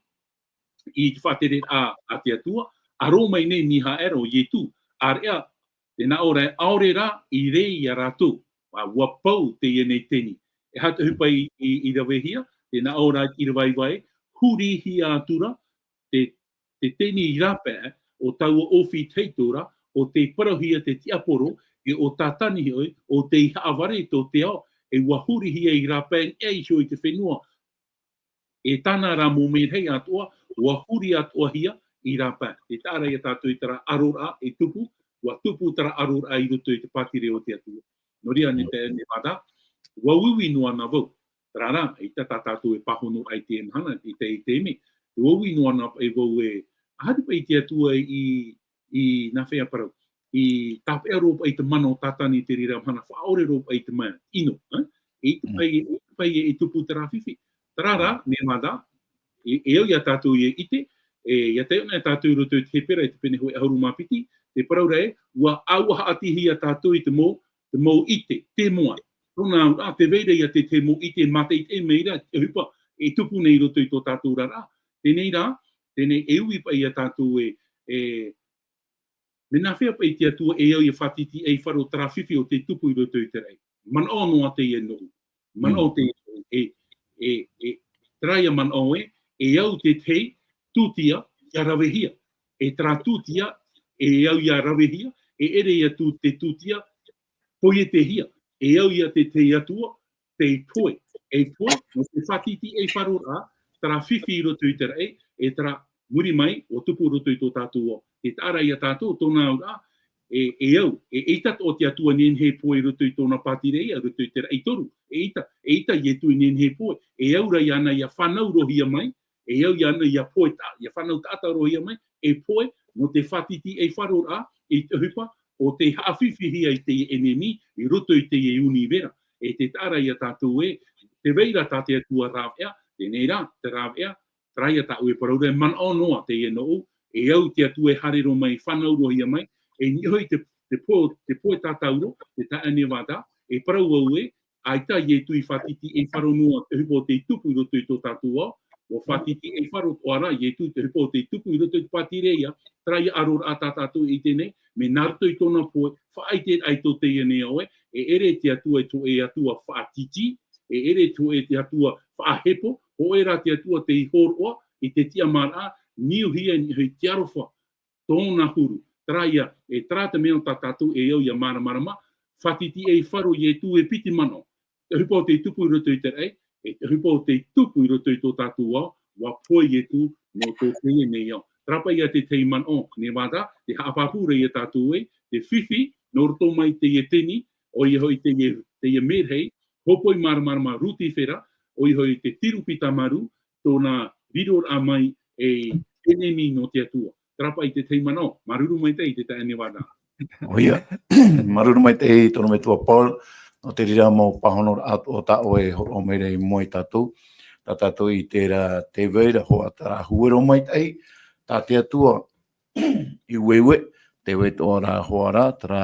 i te faʻatereraʻa a te Atua, aro mai nei Mihaera ʻo Ietu, ʻāreʻa, tē nā ʻō ra, ʻaore rā, i rē ia rātou, ʻua, ʻua pau teie nei teni. E aha te ʻohipa i, i, i ravehia, tē nā ʻō ra, i te ʻīrava iva ē, hurihia atu ra, te, te teni i rāpae, ʻo taua ʻōfī tahito ra, ʻo tē parauhia te tiaporo, e ʻo Tātani hoʻi, ʻo tei haʻavare tō te ao, e ʻua hurihia i rāpae, e iho i te fenua, e tāna rā mau merahi atoʻa, ʻua huri atoʻahia i rāpae. E taʻa ra ia tātou i terā aroraʻa e tupu, ʻua tupu terā aroraʻa i roto i te pātireia o te Atua. Nō reira, nē taeaʻe Nevada, ʻua uiui noa na vau. Terā rā, ʻaita tā tātou e pāhonoraʻa i teie mahana, i te, i te ʻimi. ʻUa uiui noa na paʻi vau ē, ʻaita paʻi te Atua i, i nā hea parau, i tāpeʻa roa paʻi te mana o Tātani i te reira mahana, faʻaʻore roa paʻi te mea, ʻino, ē? E ʻite paʻi, e ʻite paʻi e tupu terā fifi. Terā rā, Nevada, e, e au ia tātou ia ʻite, e, ʻia tae anaʻe tātou i roto i te Hepera, i te pene hōʻē ʻahuru mā piti, tē parau ra ē, ʻua, ʻua haʻatihia tātou i te mau, te mau ʻite, te moa. Tōna auraʻa, tē vai ra ia te, te mau ʻite, mātaʻitaʻi mai ra, te ʻohipa, e tupu nei i roto i tō tātou oraraʻa. Teie rā, teie e ui paʻi ia tātou ē, e, mea nā hea paʻi te Atua e au ʻia faʻatitiʻaifaro terā fifi ʻo tei tupu i roto i te raʻi. Manaʻo noa teie nōʻu. Manaʻo teie nōʻu. E, e, e, terā ia manaʻo ē, e au te tahi tūtia ʻia ravehia. E terā tūtia, e au ʻia ravehia, e ʻere ia tū-, te tūtia, poietehia. E au ia te, te Atua, tei pohe, e pohe, nō te faʻatitiʻaifaroraʻa, terā fifi i roto i te raʻi, e terā muri mai, ʻua tupu i roto i tō tātou ao. E taʻa ra ia tātou, tōna auraʻa, e, e au, e, eʻita atoʻa te Atua nehenehe e pohe i roto i tōna pātireia, i roto i te raʻi toru, eʻita, eʻita Ietu nehenehe e pohe, e au ra iāna ʻia fānaurohia mai, e au iāna ʻia pohe ta-, ʻia fānau taʻataʻarohia mai, e pohe, nō te faʻatitiʻaifaroraʻa, i te ʻohipa, ʻo tei haʻafifihia i te ʻenemi, i roto i teie ʻunivera. E te taʻa ra ia tātou ē, tē vai ra tā te Atua rāveʻa, teie rā, te rāveʻa, terā ia tāʻu e parau ra, manaʻo noa teie nōʻu, e au te Atua e haere roa mai, fānaurohia mai, e niʻa hoʻi te, te pohe, te pohe tātauro, te taeaʻe Nevada, e parau au ē, ʻaita Ietu i faʻatitiʻaifaro noa te ʻohipa ʻo tei tupu i roto i tō tātou ao, ʻua faʻatitiʻaifaro atoʻa ra Ietu te ʻohipa ʻo tei tupu i roto i te pātireia, terā ia aroraʻa tā tātou e ʻite nei, mea nā roto i tōna pohe, faʻaʻiteraʻa i tō teie nei ao ē, e ʻere te Atua i te hōʻē Atua faʻatiti, E ʻere atu e te Atua faʻahepo, hōʻē rā te Atua tei hōroʻa i te tiʻamāraʻa, niuhia i niʻa i te aroha, tōna huru. Terā ia, e terā te mea tā tātou e au ʻia māramarama, faʻatitiʻa i faro Ietu e piti manaʻo. Te ʻohipa o tei tupu i roto i te raʻi, e te ʻohipa o tei tupu i roto i tō tātou ao, ʻua pohe Ietu nō tō teie nei ao. Terā paʻi ia te tahi manaʻo, Nevada, tē haʻapāpū ra ia tātou ē, te fifi, nō roto mai teie teni, ʻoia hoʻi teie, teie mērahi, hōpoi māramarama Rutifera, ʻoia hoʻi te tirupita maru, tōna riroraʻa mai ei ʻenemi nō te Atua. Terā paʻi te tahi manaʻo, māuruuru maitaʻi te taeaʻe Nevada. ʻOia, māuruuru maitaʻi tō ʻorometua Paul, nō te reira mau pāhonoraʻa atoʻa tā ʻoe e hōroʻa mai ra i mua ia tātou. Tā tātou i terā tē vai ra hoʻi terā huero maitaʻi, tā te Atua i ueue, tē vai atoʻa ra hoʻi ra, terā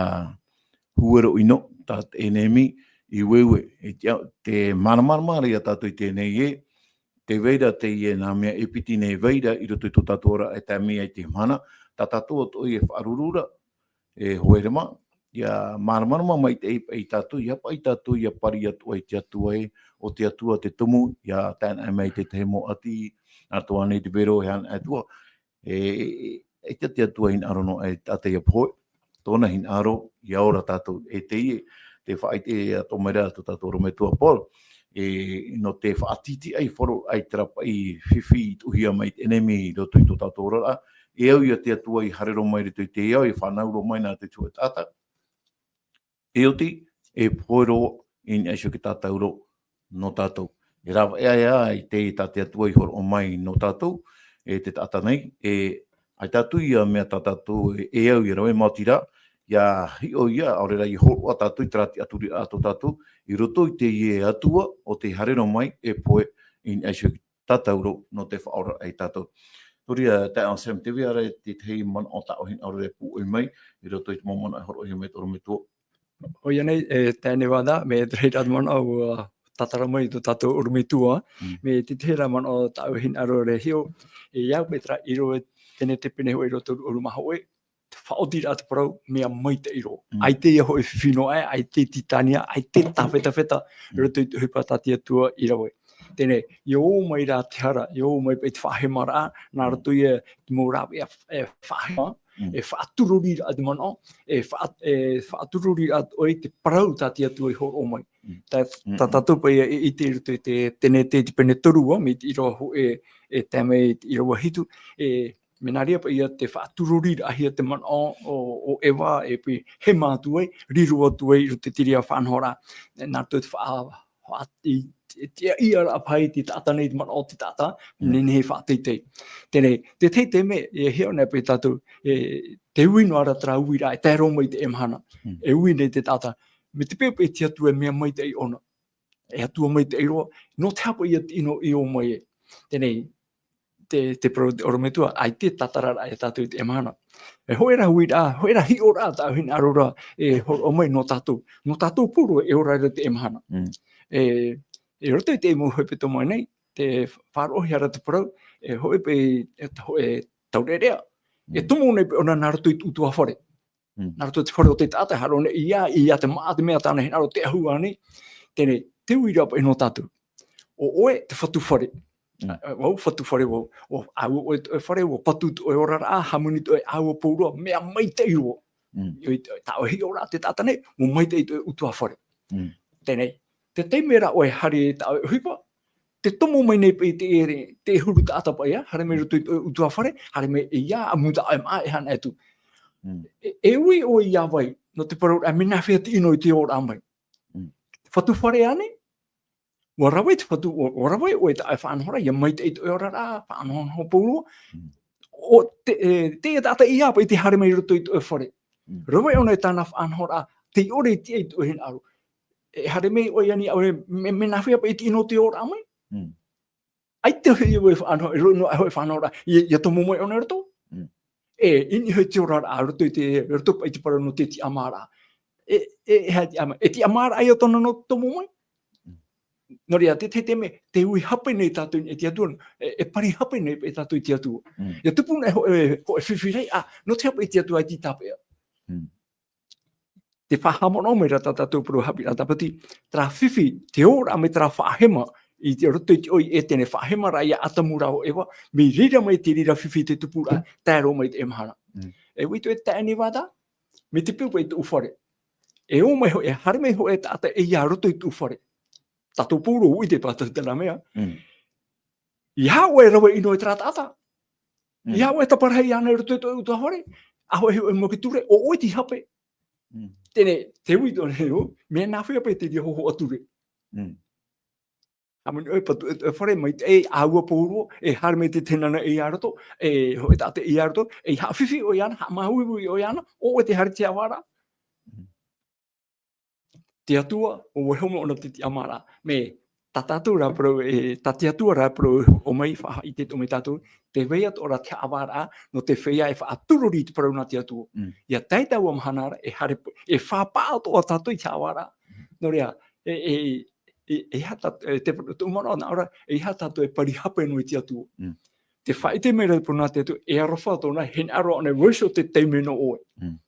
huero ʻino, tā te ʻenemi i ueue. E te, te māramarama ra ia tātou i teie nei ē, tē vai ra teie nā mea e piti nei vai ra i roto i tō tātou oraraʻa e tae mai i teie mahana, tā tātou atoʻa e faʻaruru ra, e hoa here mā, ʻia māramarama maitaʻi paʻi tātou, ʻia paʻi tātou, ʻia pari atoʻa i te Atua ē, ʻo te Atua te tumu, ʻia tae anaʻe mai i te tahi mau ʻati, nā roto ānei te vero, e aha anaʻe atoʻa, e, e, e te, te Atua hinaʻaro noa aʻe, taʻata ʻia pohe, tōna hinaʻaro, ʻia ora tātou, e teie, tē faʻaʻite atoʻa mai ra tō tātou ʻorometua Paul, e, nō te faʻatitiʻa i faro ai terā paʻi fifi i tuʻuhia mai te ʻenemi i roto i tō tātou oraraʻa, e au ia te Atua i haere roa mai i roto i te ao, i fānau roa mai nā te hōʻē taʻata. E oti, e pohe roa i niʻa iho i te tātauro nō tātou. E rāveʻa ïa i te, tā te Atua i hōroʻa mai nō tātou, e te taʻata nei, e, ʻaita atu ia mea tā tātou e, e au ʻia rave, maoti rā, ʻia hiʻo ïa, ʻaore rā ʻia hōroʻa tātou i terā tiʻaturiraʻa tō tātou, i roto i teie Atua ʻo tē haere roa mai, e pohe i niʻa iho i te tātauro nō te faʻaora ia tātou. Nō reira, taeaʻe Sam, tē vai ra te tahi manaʻo tā ʻoe hinaʻaro ra e pūʻoi mai, i roto i te mau manaʻo e hōroʻahia mai tō ʻorometua. ʻOia nei, e, taeaʻe Nevada, mai te reira te manaʻo ʻua tātara mai tō tātou ʻorometua, Mm. mai te tahi ra manaʻo tā ʻoe hinaʻaro ra e hiʻo, e au mai terā ʻīrava e tenetere pene hōʻē i roto i te ʻahuru mā hōʻē, te faʻaotiraʻa te parau, mea maitaʻi roa. Mm. ʻAita ia hōʻē fifi noa aʻe, ʻaita e tītania, ʻaita e tāfetafeta, Mm. i roto i te ʻohipa tā te Atua i rave. Teie nei, ʻia ō mai rā te hara, ʻia ō mai paʻi te faʻahemaraʻa, nā Mm. roto ia te mau rāveʻa, e, faʻahema, Mm. e faʻatururiraʻa te manaʻo, e faʻa-, e faʻatururiraʻa ʻoe i te parau tā te Atua i hōroʻa mai. Mm. Tā, Mm. tā tātou paʻi e ʻite i roto i te, tenetere pene toru ā, mai te ʻīrava hōʻē, e tae mai i te ʻīrava hitu, e, mea nā reira paʻi ia te faʻatururiraʻahia te manaʻo ʻo, ʻo Eva, e paʻi hema atu ai, riro atu ai, i roto i te reira faʻanahoraʻa, nā roto i te faʻa-, faʻa-, i, i, i, i ara paʻi te taʻata nei, te manaʻo o te taʻata, Mm. nehenehe e faʻateitei. Teie nei, te tahi te mea, e hiʻo nei paʻi tātou, e, tē ui noa ra terā uiraʻa, e tae roa mai i teie mahana. Mm. E ui nei te taʻata, mai te peu paʻi te Atua e mea maitaʻi ʻōna. E Atua maitaʻi roa, nō te aha paʻi ia te ʻino i ō mai ai. Teie nei, te, te parau o te ʻorometua, ʻaita e tātararaʻa ia tātou i teie mahana. E hōʻē rā uiraʻa, hōʻē rā hiʻoraʻa tā ʻoe hinaʻaro ra e hōroʻa mai nō tātou. Nō tātou pauroa e ora ra i teie mahana. Mm. E, i roto i te mau hepetoma nei, tē faʻaroʻohia ra te parau, e hōʻē paʻi, e, hōʻē taureʻareʻa. E Mm. tomo nei paʻi ʻōna nā roto i te ʻutuāfare. Mm. Nā roto i te fare o te taʻata, haere ʻōna ia, ia te māʻa te mea tāna hinaʻaro tē ʻahu ānei. Teie nei, te uiraʻa paʻi nō tātou. ʻO ʻoe te fatu fare. Mm. Ā, vau fatu fare vau. ʻO ʻāua ʻoe tō ʻoe fare, ʻua patu tō ʻoe oraraʻa, hāmani tō ʻoe ʻāua pauroa, mea maitaʻi roa. Mm. I, i, tā ʻoe hiʻoraʻa te taʻata nei, ʻua maitaʻi tō ʻoe ʻutuāfare. Mm. Teie nei, te taime ra ʻoe e haere i tā ʻoe ʻohipa, tē tomo mai nei paʻi te ʻere, te huru taʻata paʻi ā, haere mai i roto i tō ʻoe ʻutuāfare, haere mai e ia, ʻamu tā ʻoe māʻa e aha anaʻe atu. Mm. E, e ui ʻoe ia vai, nō te parauraʻa, mea nāfea te ʻino i te ora mai. Mm. Fatu fare ānei, ʻua rave te fatu, ʻua, ʻua rave ʻoe i tā ʻoe faʻanahoraʻa, ʻia maitaʻi tō ʻoe oraraʻa, faʻanahonaho pauroa. Mm. ʻO te, e, teie taʻata ia paʻi tē haere mai i roto i tō ʻoe fare. Mm. Rave ʻōna i tāna faʻanahoraʻa, tei ʻore i tiʻa i tō ʻoe hinaʻaro. E haere mai ʻoe ānei, ʻaore, mea, mea nāfea paʻi te ʻino i te ora mai. Mm. ʻAita hoʻi ʻoe faʻanaho-, e rave noa ʻoe faʻanahoraʻa, ʻia, ʻia tomo mai ʻōna i roto. Mm. E, i niʻa i te oraraʻa, i roto i te, i roto paʻi i te parau nō te tiʻamāraʻa. E, e, e aha tiʻamā-, e tiʻamāraʻa ïa tōna nō te tomo mai. Mm. Nō reira, te, te, te mea, tē ui hape nei tātou i te Atua, e, e pari hape nei paʻi tātou i te Atua. Mm. ʻIa tupu nei hō-, e, hōʻē fifi rahi, ā, nō te aha paʻi te Atua e tītauhia. Mm. te faʻahaʻamanaʻo mai ra tā tātou parau haʻapiʻiraʻa tāpati, terā fifi, te ora mai terā faʻahema, i te roto i te ʻoi ʻo Etene, faʻahema ra ia Atamu rā ʻo Eva, mai reira mai te reira fifi te tupu ra, tae roa mai i teie mahana. Mm. E ʻua ʻite ʻoe taeaʻe Nevada, mai te peu paʻi tōʻu fare. E ō mai hoʻi, e haere mai hoʻi e taʻata ʻē ia roto i tōʻu fare. Tātou pauroa, ʻua ʻite paʻi tātou i terā mea. Mm. ʻEiaha ʻoe e rave ʻino i terā taʻata. Mm. ʻEiaha ʻoe e taparahi iāna i roto i tō, tō fare. ʻAore hoʻi e mau ki ture, ʻo ʻoe te hape. Mm. Teie, te ui tō nei ʻo, mea nāfea paʻi te reira hōhoʻa ture. Mm. Hāmani ʻoe patu, e, e fare mai, e, ʻāua pauroa, e haere mai te tēnana ʻē ia roto, e, hoʻi taʻata ʻē ia roto, e haʻafifi ʻoe iāna, haʻamāuiui ʻoe iāna, ʻo ʻoe te haere i te ʻāvaʻaraʻa. Mm. Te Atua, ʻua vaiiho mai ʻōna i te tiʻamāraʻa. Mai, tā tātou rā parau, e, tā te Atua rā parau, ʻo mai, faʻaʻite atoʻa mai tātou, tē vai atoʻa ra te haʻavāraʻa, nō te feiā e faʻaturori i te parau nā te Atua. Mm. ʻIa tae i taua mahana ra, e haere, e faʻapaʻo atoʻa tātou i te haʻavāraʻa. Mm. Nō reira, e, e, e, e ʻeiaha tā, e, te, tōʻu manaʻo nā ʻō ra, ʻeiaha tātou e pari hape noa i te Atua. Mm. Tē faʻaʻite mai ra te parau nā te Atua, e aroha tōna, e hinaʻaro ʻōna, e vaiiho te taime nō ʻoe. Mm.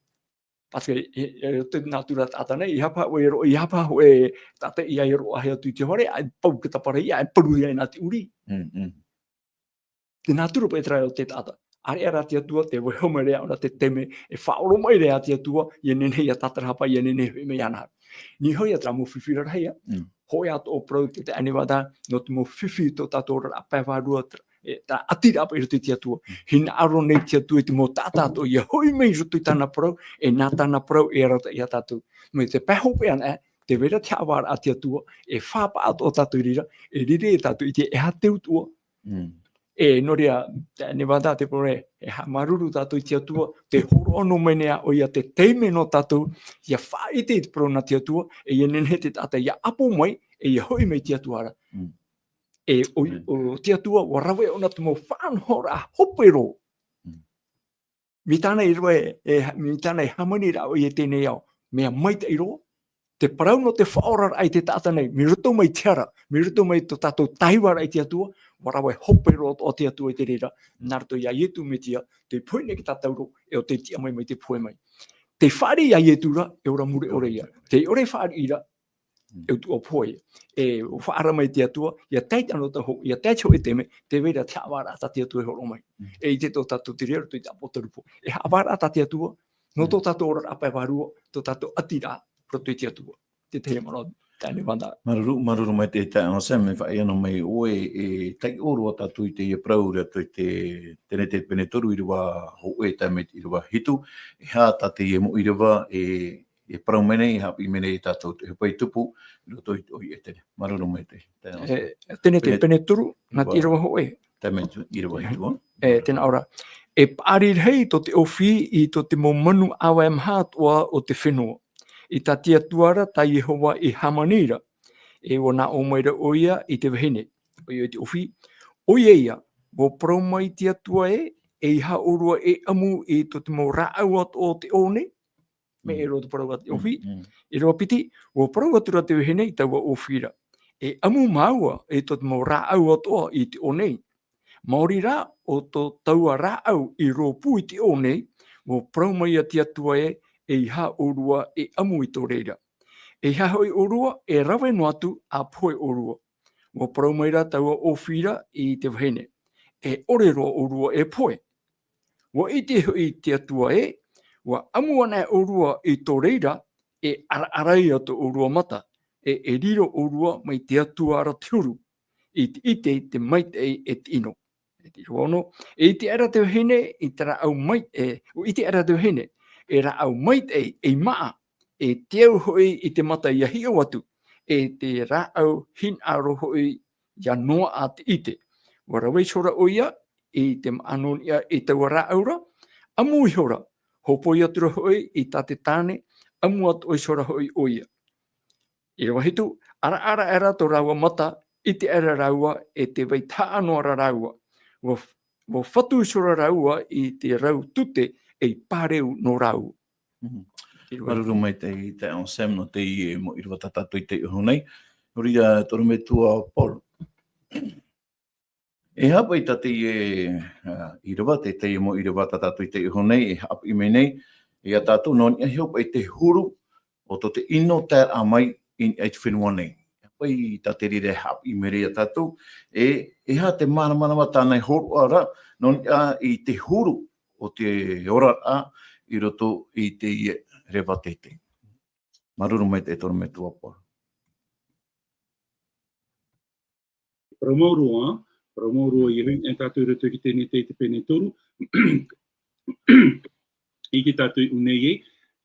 Parce que, e, e, te nātura taʻata nei, ʻeiaha paʻi ʻoe e roaʻa, ʻeiaha paʻi ʻoe e taʻata ʻē ia e roaʻa atu i te fare, ʻaita e pau te taparahi, ʻaita e paru ia nā te ʻurī. Mm, mm. Te nātura paʻi terā o te taʻata. ʻĀreʻa rā te Atua, tē vaiiho mai ra ʻōna te taime, e faʻaʻoromaʻi ra te Atua, ʻia nehenehe ʻia tātara hape, ʻia nehenehe e hoʻi mai iāna. Nō reira terā mau fifi rarahi, ā. Mm. Hōʻē atoʻa parau te taeaʻe Nevada, nō te mau fifi tō tātou oraraʻa pae vārua, e, tā ʻatiraʻa paʻi i roto i te Atua. Mm. Hinaʻaro nei te Atua i te mau taʻata atoʻa, ʻia hoʻi mai i roto i tāna parau, e nā tāna parau e arataʻi ia tātou. Mai te pae hopeʻa anaʻe, tē vai ra te haʻavāraʻa a te Atua, e faʻapaʻo atoʻa tātou i reira, e riro ia tātou i te, e aha te utuʻa. Mm. E, nō reira, taeaʻe Nevada, te parau, e haʻamāuruuru tātou i te Atua, tē hōroʻa noa mai nei ā ʻoia te taime nō tātou, ʻia faʻaʻite i te parau nā te Atua, e ʻia nehenehe te taʻata ʻia ʻapo mai, e ʻia hoʻi mai i te Atua ra. Mm. E ʻo, mm, ʻo te Atua, ʻua rave ʻōna te mau faʻanahoraʻa hope roa. Mm. Mai tāna i roaʻa e, e, mai tāna e hāmani ra ʻoia i teie nei ao, mea maitaʻi roa, te parau nō te faʻaoraraʻa i te taʻata nei, mai roto mai te hara, mai roto mai tō tātou taivaraʻa i te Atua, ʻua rave hope roa atoʻa te Atua i te reira, nā roto ia Ietu Metia, tē pohe nei i te tātauro, e ʻo tē tiʻa mai mai te pohe mai. Tē fāriʻi ia Ietu ra, e ora mure ʻore ia. Tē ʻore e fāriʻi ra, Mm. e utuʻa pohe. E, ʻua faʻaara mai te Atua, ʻia tae i te anotau, ʻia tae i te hōʻē taime, tē vai ra te haʻavāraʻa tā te Atua e hōroʻa mai. Mm. E ʻite tō tātou te reira, roto i te ʻApotarupo. E haʻavāraʻa tā te Atua, nō tō Mm. tātou oraraʻa pae vārua, tō tātou ʻatiraʻa, roto i te Atua. Te tahi manaʻo, taeaʻe Nevada. Māuruuru, māuruuru maitaʻi taeaʻe Sam, e faʻaea noa mai ʻoe, e taiʻo roa tātou i teie parau, roto i te, Tenete pene toru ʻīrava hōʻē tae mai te ʻīrava hitu, e aha tā teie mau ʻīrava, e, e parau mai nei, e haʻapiʻi mai nei ia tātou te ʻohipa i tupu, i roto i te ʻoi ʻo Etene. Māuruuru maitaʻi, taeaʻe Sam. E, Tenete pene toru, nā te ʻīrava hōʻē. Tae mai te ʻīrava hitu. E, tē nā ʻō ra. E paʻari rahi tō te ʻōfī i tō te mau manu ʻāvae maha atoʻa o te fenua. I tā te Atua ra, tā Iehova i hāmani ra. E ʻua nā ʻō mai ra ʻoia i te vahine. ʻOia i te ʻōfī. ʻOia ia, ʻua parau mai te Atua ē, ʻeiaha ʻōrua e ʻamu i tō te mau rāʻau atoʻa o te ʻō nei. Mai Mm. e roto parau a te ʻōfī. Mm, mm. ʻĪrava piti, ʻua parau atu ra te vahine i taua ʻōfī ra. E ʻamu māua i tō te mau rāʻau atoʻa i te ʻō nei. Maori rā, ʻo tō taua rāʻau i rōpū i te ʻō nei, ʻua parau mai ia te Atua ē, ʻeiaha ʻōrua e ʻamu i tō reira. ʻEiaha hoʻi ʻōrua e rave noa atu ʻa pohe ʻōrua. ʻUa parau mai ra taua ʻōfī ra i te vahine. E ʻore roa ʻōrua e pohe. ʻUa ʻite hoʻi te Atua ē, ʻua ʻamu anaʻe ʻōrua i tō reira, e ʻaraʻara ia tō ʻōrua mata, e, e riro ʻōrua mai te Atua ra te huru, i te ʻite i te maitaʻi e te ʻino. E te ʻīrava ono, e ʻite aʻera te vahine i te rāʻau mai, e, ʻua ʻite aʻera te vahine, e rāʻau maitaʻi, ei māʻa, e te au hoʻi i te mata ʻia hiʻo atu, e te rāʻau hinaʻaro hoʻi ʻia noaʻa te ʻite. ʻUa rave ihora ʻoia i te māʻa nō niʻa i taua rāʻau ra, ʻamu ihora, hōpoi atu ra hoʻi i tā te tāne, ʻamu atoʻa ihora hoʻi ʻoia. ʻĪrava hitu, ʻaraʻara aʻera tō rāua mata, ʻite aʻera rāua e tē vai tahaʻa noa ra rāua. ʻUa, ʻua fatu ihora rāua i te rau tute ei pāreu nō rāua. Mhm. ʻĪrava Māuruuru maitaʻi taeaʻe Sam nō teie mau ʻīrava tā tātou i taiʻo nei. Nō reira, te ʻorometua Paul. E aha paʻi tā teie, ā, ʻīrava, te, teie mau ʻīrava tā tātou i taiʻo nei, e haʻapiʻi mai nei, ia tātou nō niʻa iho paʻi te huru, ʻo tō te ʻino taeraʻa mai i, i te fenua nei. Pai tā te reira e haʻapiʻi mai ra ia tātou, e, e aha te māramarama tāna e hōroʻa ra, nō niʻa i te huru o te oraraʻa i roto i teie reva teitei. Māuruuru maitaʻi e te ʻorometua Paul. Parau mau roa, parau mau roa, ia hui e tātou i roto i te pene, te, te pene toru. I te tātou i ʻū nei e,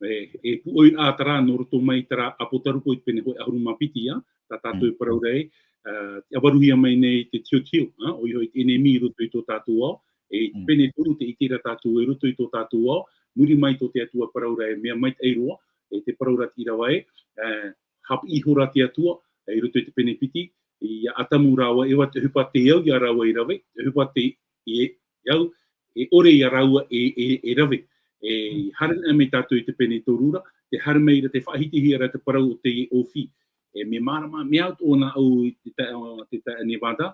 e, e pūʻoiraʻa terā nō roto mai terā ʻApotarupo i te pene hōʻē ʻahuru mā piti, ā, tā tātou Mm. e parau ra e, ā, te ʻavaruhia mai nei te tiotio, ā, ʻoia hoʻi te ʻenemi i roto i tō tātou ao, e i te Mm. pene toru te ʻite ra tātou i roto i tō tātou ao, muri mai tō te Atua parau ra e mea maitaʻi roa, e te parau ra te ʻīrava e, ā, haʻapiʻi ihora te Atua, e i roto i te pene piti, ia Atamu rāua Eva, te ʻohipa tē au ia rāua e rave, te ʻohipa tē, e, e au, e ʻore ia rāua e, e, e rave. E haere mai tātou i te pene toru ra, tē haere mai ra, tē faʻahitihia ra te parau o te ʻōfī. E mea mārama, mea au tōna au i te ta-, te ta-, Nevada,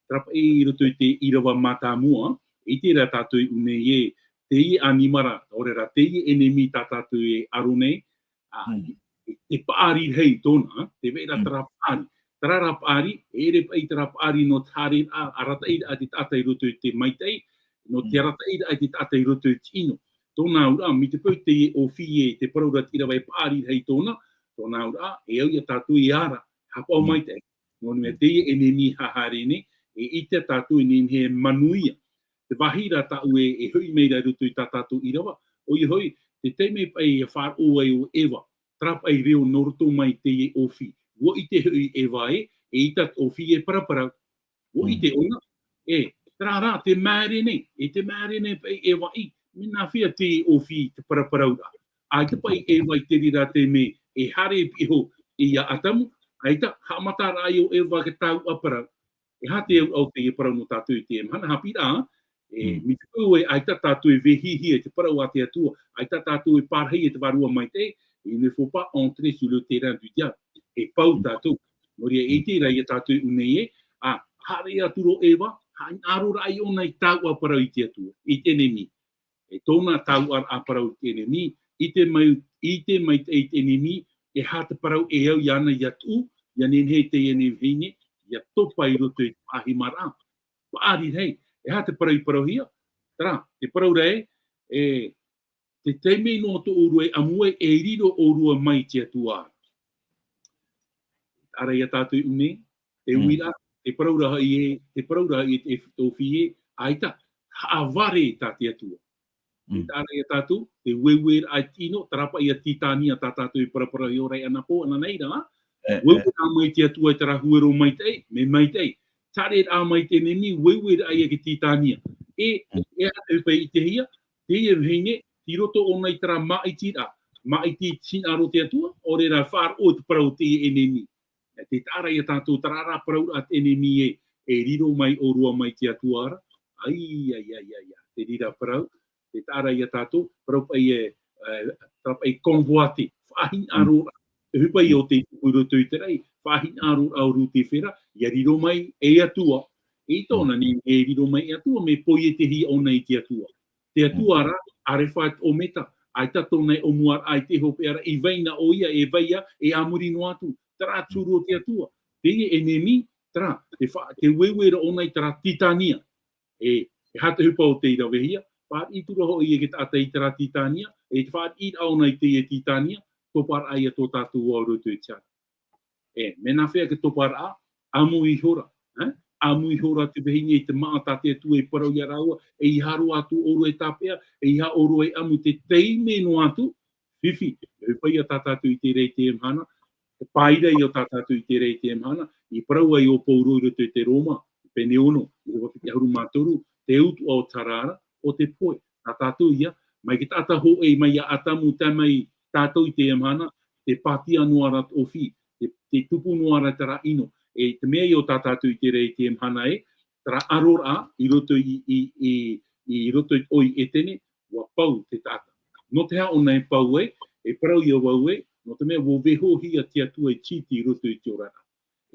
terā paʻi i roto i te ʻīrava mātāmua, e ʻite ra tātou i ʻū nei e, teie ʻanimara, ʻaore rā, teie ʻenemi tā tātou e aro nei, ā, Mm. e, e paʻari rahi tōna, tē vai ra Mm. terā paʻari. Terā rā paʻari, e ʻere paʻi terā paʻari nō te haereraʻa, arataʻiraʻa te taʻata i roto i te maitaʻi, nō te Mm. arataʻiraʻa te taʻata i roto i te ʻino. Tōna auraʻa, mai te peu teie ʻōfī e, te parau ra te ʻīrava e paʻari rahi tōna, tōna auraʻa, e au ia tātou e ara, haʻapaʻo Mm. maitaʻi. Nō niʻa Mm. teie ʻenemi haere nei, e ʻite tātou e nehenehe e manuia. Te vāhi ra tāʻu e, e hoʻi mai ra i roto i tā tātou ʻīrava, ʻoia hoʻi, te taime paʻi e faʻaroʻo ai ʻo Eva, terā paʻi reo nō roto mai teie ʻōfī. ʻUa ʻite hoʻi Eva e, eʻita te ʻōfī e paraparau. ʻUa Mm. ʻite ʻōna, e, terā rā, tē māere nei, e tē māere nei paʻi Eva i, mea nāfea teie ʻōfī te paraparauraʻa. ʻAita paʻi Eva i te reira taime e haere piʻi iho ia Atamu, ʻaita, haʻamataraʻa ai ʻo Eva i te tāuʻa parau. E aha te auraʻa o teie parau nō tātou i teie mahana, haʻapiʻiraʻa, e, Mm. mai te peu e ʻaita tātou e vehihia i te parau a te Atua, ʻaita tātou e pārahi i te Vārua Maitaʻi, il ne faut pas entrer sur le terrain du diable. E pau Mm. tātou. Nō reira, Mm. e ʻite ra ia tātou i ʻū nei e, ā, haere atu ra ʻo Eva, haʻahinaʻaro ra ʻōna i tāuʻa parau i te Atua, i te ʻenemi. E tōna tāuʻaraʻa parau i te ʻenemi, ʻite mai, ʻite mai te, i te ʻenemi, e aha te parau e au iāna ia tuʻu, ia nehenehe teie nei vahine, ia topa i roto i te faʻahimaraʻa. Paʻari rahi, e aha te parau i parauhia? Terā, te parau ra e, e, te taime noa tō ʻōrua e ʻamu ai, e riro ʻōrua mai te Atua. Terā ia tātou i ʻū nei, te Mm. uiraʻa, te parau ra hoʻi e, te parau ra hoʻi e te ʻōfī e, ʻaita, haʻavare tā te Atua. Mm. Terā ia tātou, te ueueraʻa i te ʻino, terā paʻi ia Tītania tā tātou e paraparau i ʻō ra i ʻanapō, ʻananahi ra, E, e. ueueraʻa mai te Atua i terā huero maitaʻi, mea maitaʻi. Haereraʻa mai te ʻenemi, ueueraʻa ia ki Tītania. E, Mm. e aha te ʻohipa i ʻitehia, teie vahine, tei roto ʻōna i terā māʻitiraʻa, māʻiti i te hinaʻaro o te Atua, ʻaore rā faʻaroʻo te parau o te ʻenemi. E te taʻa ra ia tātou, terā rā parauraʻa te ʻenemi e, e riro mai ʻōrua mai te Atua ra. Ai, ai, ai, ai, ai. Te reira parau, te taʻa ra ia tātou, parau paʻi e, e, terā paʻi convoité, faʻahinaʻaroraʻa. Te ʻohipa ia o te tupu i roto i te raʻi, faʻahinaʻaroraʻa o Rutifera, ia riro mai e Atua. E tōna nei, e riro mai e Atua, mea poietehia ʻōna i te Atua. Te Atua ra, Arefa e te Ometa, ʻaita tōna e ʻōmuaraʻa i te hopeʻa ra, i vai na ʻoia, e vai ā, e a muri noa atu, terā te huru o te Atua. Teie ʻenemi, terā, te fa-, te ueueraʻa ʻōna i terā Tītania. E, e aha te ʻohipa o tei ravehia, fāriʻi atu ra hoʻi e te taʻata i terā Tītania, e te fāriʻiraʻa ʻōna i teie Tītania, toparaʻa ia tō tātou ao i roto i te ara. E, mea nāfea te toparaʻa, ʻamu ihora, e? ʻAmu ihora te vahine i te māʻa tā te Atua e parau ia rāua, ʻeiaha roa atu ʻōrua e tāpeʻa, ʻeiaha ʻōrua e ʻamu, te taime noa atu, fifi, e ʻohipa ia tā tātou i te reira i teie mahana, te paʻari ia tā tātou i te reira i teie mahana, i parau ai ʻo Pauro i roto i te Roma, pene ono, ʻīrava piti ʻahuru mā toru, te utuʻa o te hara ra, ʻo te pohe, tā tātou ia, mai te taʻata hōʻē, mai ia Atamu, tae mai tātou i teie mahana, tē pātia noa ra te ʻōfī, tē, tē tupu noa ra terā ʻino, e te mea ia tā tātou i te reira i teie mahana e, terā ʻaroraʻa, i roto i, i, i, i roto i te ʻō i ʻEtene, ʻua pau te taʻata. Nō te aha ʻōna e pau ai, e parau ia vau ē, nō te mea ʻua vaihohia te Atua i te tītī i roto i te oraraʻa.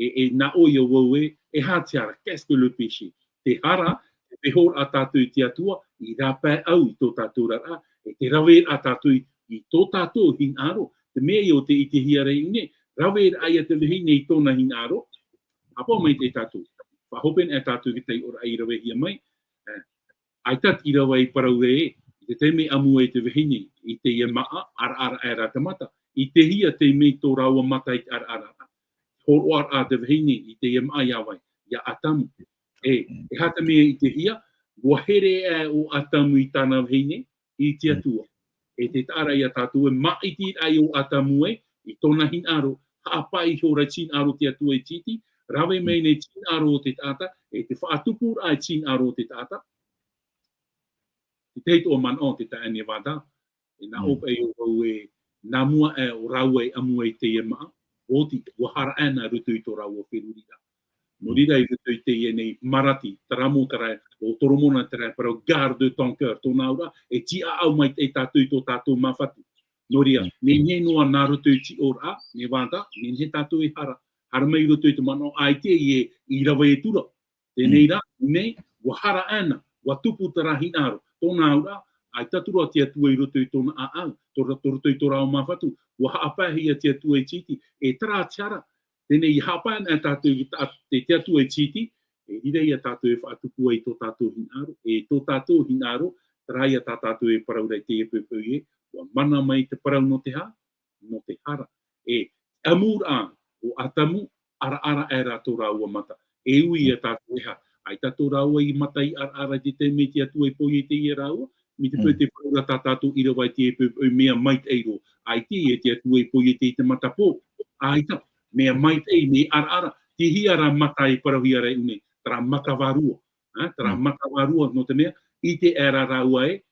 E, e nā ʻō ia vau ē, e aha te hara, qu'est-ce que le péché? Te hara, te vaihoraʻa tātou i te Atua, i rāpae au i tō tātou oraraʻa, e te raveraʻa tātou i, i tō tātou hinaʻaro, te mea ia o te ʻitehia ra e ʻū nei, rave rā ia te vahine i tōna hinaʻaro, haʻapaʻo mai te tātou. Faʻahope na e tātou i te taiʻoraʻa i ravehia mai, eh, ʻaita te ʻīrava i parau ē, i te taime ʻamu ai te vahine, i teie māʻa, ʻaraʻara aʻera te mata, ʻitehia te mea i tō rāua mata i te ʻaraʻara. Hōroʻa rā te vahine, i teie māʻa ia vai, ia Atamu. E, e aha te mea i ʻitehia, ʻua here aʻe ʻo Atamu i tāna vahine, i te Atua. E te taʻa ra ia tātou, e māʻiti aʻe ʻo Atamu ē, i tōna hinaʻaro, haʻapaʻo ihora i te hinaʻaro o te Atua e tītī, rave mai nei te hinaʻaro o te taʻata, e te faʻatupu ra i te hinaʻaro o te taʻata. I te hei toʻa manaʻo te taeaʻe Nevada, e nā Mm. ʻō paʻi ʻo vau ē, nā mua aʻe ʻo rāua e ʻamu ai teie māʻa, ʻua oti, ʻua hara aʻena i roto i tō rāua feruriraʻa. Nō reira i roto i teie nei Marati, terā mau, terā, ʻo Toromona terā e parau, garde ton cœur, tōna auraʻa, e tīaʻau mai te tātou i tō tātou māfatu. Nō reira, Mm. nehenehe noa nā roto i te ʻīrava, Nevada, nehenehe tātou e hara, hara mai i roto i te manaʻo ʻaita e, i rave e tura. Teie Mm. rā, nei, ʻua hara aʻena, ʻua tupu terā hinaʻaro, tōna auraʻa, ʻaita atu ra te Atua i roto i tōna ʻāʻau, tō ra-, tō roto i tō rāua māfatu, ʻua haʻapaʻohia te Atua e tītī, e terā te hara, teie nei i haʻapaʻo na tātou i ta-, te, te Atua e tītī, e ʻere ia tātou e faʻatupu ai tō tātou hinaʻaro, e tō tātou hinaʻaro, terā ia tā tātou e parau ra i teie poʻipoʻi ē, ʻua mana mai te parau nō te hā, nō te hara. E, ʻamuraʻa ʻo Atamu, ʻaraʻara aʻera tō rāua mata. E ui ia tātou e hā, ʻaita tō rāua i mata i ʻaraʻara i te taime te Atua i poiete ia rāua, mai te peu Mm. te parau ra tā tātou ʻīrava i te poʻipoʻi mea maitaʻi roa. ʻAita e te Atua i poiete i te matapō. ʻAita, mea maitaʻi, mea ʻaraʻara. Te hia rā mata e parauhia ra e ʻū nei, terā mata vārua. Ha, terā Mm. mata vārua, nō te mea, ʻite aʻera rāua ē,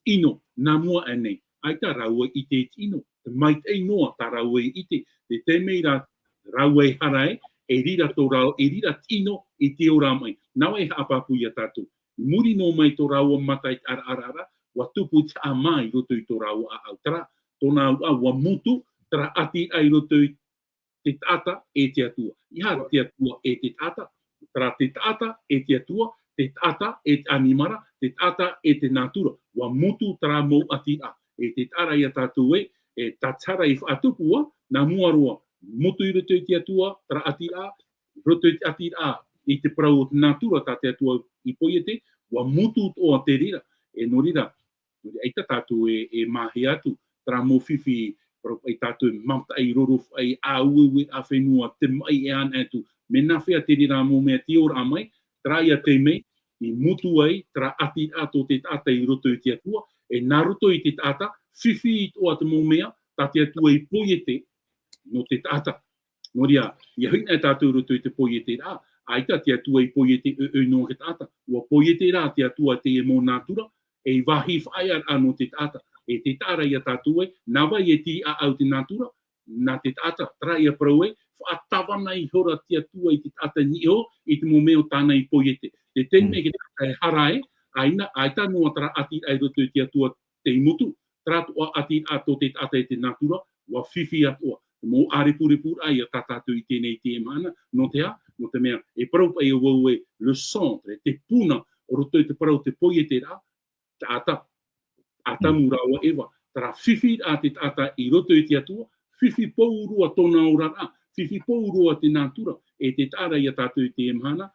ʻino, nā mua aʻe nei. ʻAita rāua i ʻite i te ʻino, te maitaʻi noa tā rāua i ʻite, te taime rā, rāua e hara ai, e riro tō rāua, e riro te ʻino i te ora mai. Nā vai e haʻapāpū ia tātou. I muri noa mai tō rāua mata i te ʻaraʻara, ʻua tupu te haʻamā i roto i tō rāua ʻāʻau. Terā, tōna auraʻa, ʻua mutu terā ʻatiraʻa i roto i te taʻata e te Atua. ʻEiaha te Atua e te taʻata. Terā te taʻata e te Atua, te taʻata e te ʻanimara, te taʻata e te nātura. ʻUa mutu terā mau ʻatiraʻa. E te taʻa ra ia tātou ē, e tā te hara i faʻatupu ā, nā mua roa, mutu i roto i te Atua, terā ʻatiraʻa, roto i te ʻatiraʻa, i te parau o te nātura tā te Atua i poiete, ʻua mutu atoʻa te reira, e nō reira, nō reira, ʻaita tātou e, e māhia atu, terā mau fifi, parau paʻi tātou e mataʻi rorofaʻi, ʻāueue ā fenua, te maʻi e anaʻe atu, mea nā hea te reira mau mea tei ora mai, terā ia te mea, i mutu ai, terā ʻatiraʻa tō te taʻata i roto i te Atua, e nā roto i te taʻata, fifi atoʻa te mau mea, tā te Atua i poiete, nō te taʻata. Nō reira, ʻia hinaʻaro tātou i roto i te poieteraʻa, ʻaita te Atua i poiete ʻoiʻoi noa te taʻata. ʻUa poiete rā te Atua teie mau nātura, e vāhi faʻaearaʻa nō te taʻata. E te taʻa ra ia tātou ē, nā vai e tīaʻau te nātura, nā te taʻata, terā ia parau ē, faʻatāvana ihora te Atua i te taʻata i niʻa iho, i te mau mea o tāna i poiete. Te taime Mm. te taʻata e hara ai, ʻaita, ʻaita noa terā ʻatiraʻa i roto i te Atua tei mutu, terā atoʻa ʻatiraʻa tō te taʻata e te nātura, ʻua fifi atoʻa. Mau ʻārepurepu rā ia tā tātou i teie nei mahana, nō te aha, nō te mea, e parau paʻi au ē, le centre, e te puna, o roto i te parau te poieteraʻa, taʻata, Atamu Mm. rāua Eva, terā fifi rā te taʻata i roto i te Atua, fifi pauroa tōna oraraʻa, fifi pauroa te nātura, e te taʻa ra ia tātou i teie mahana,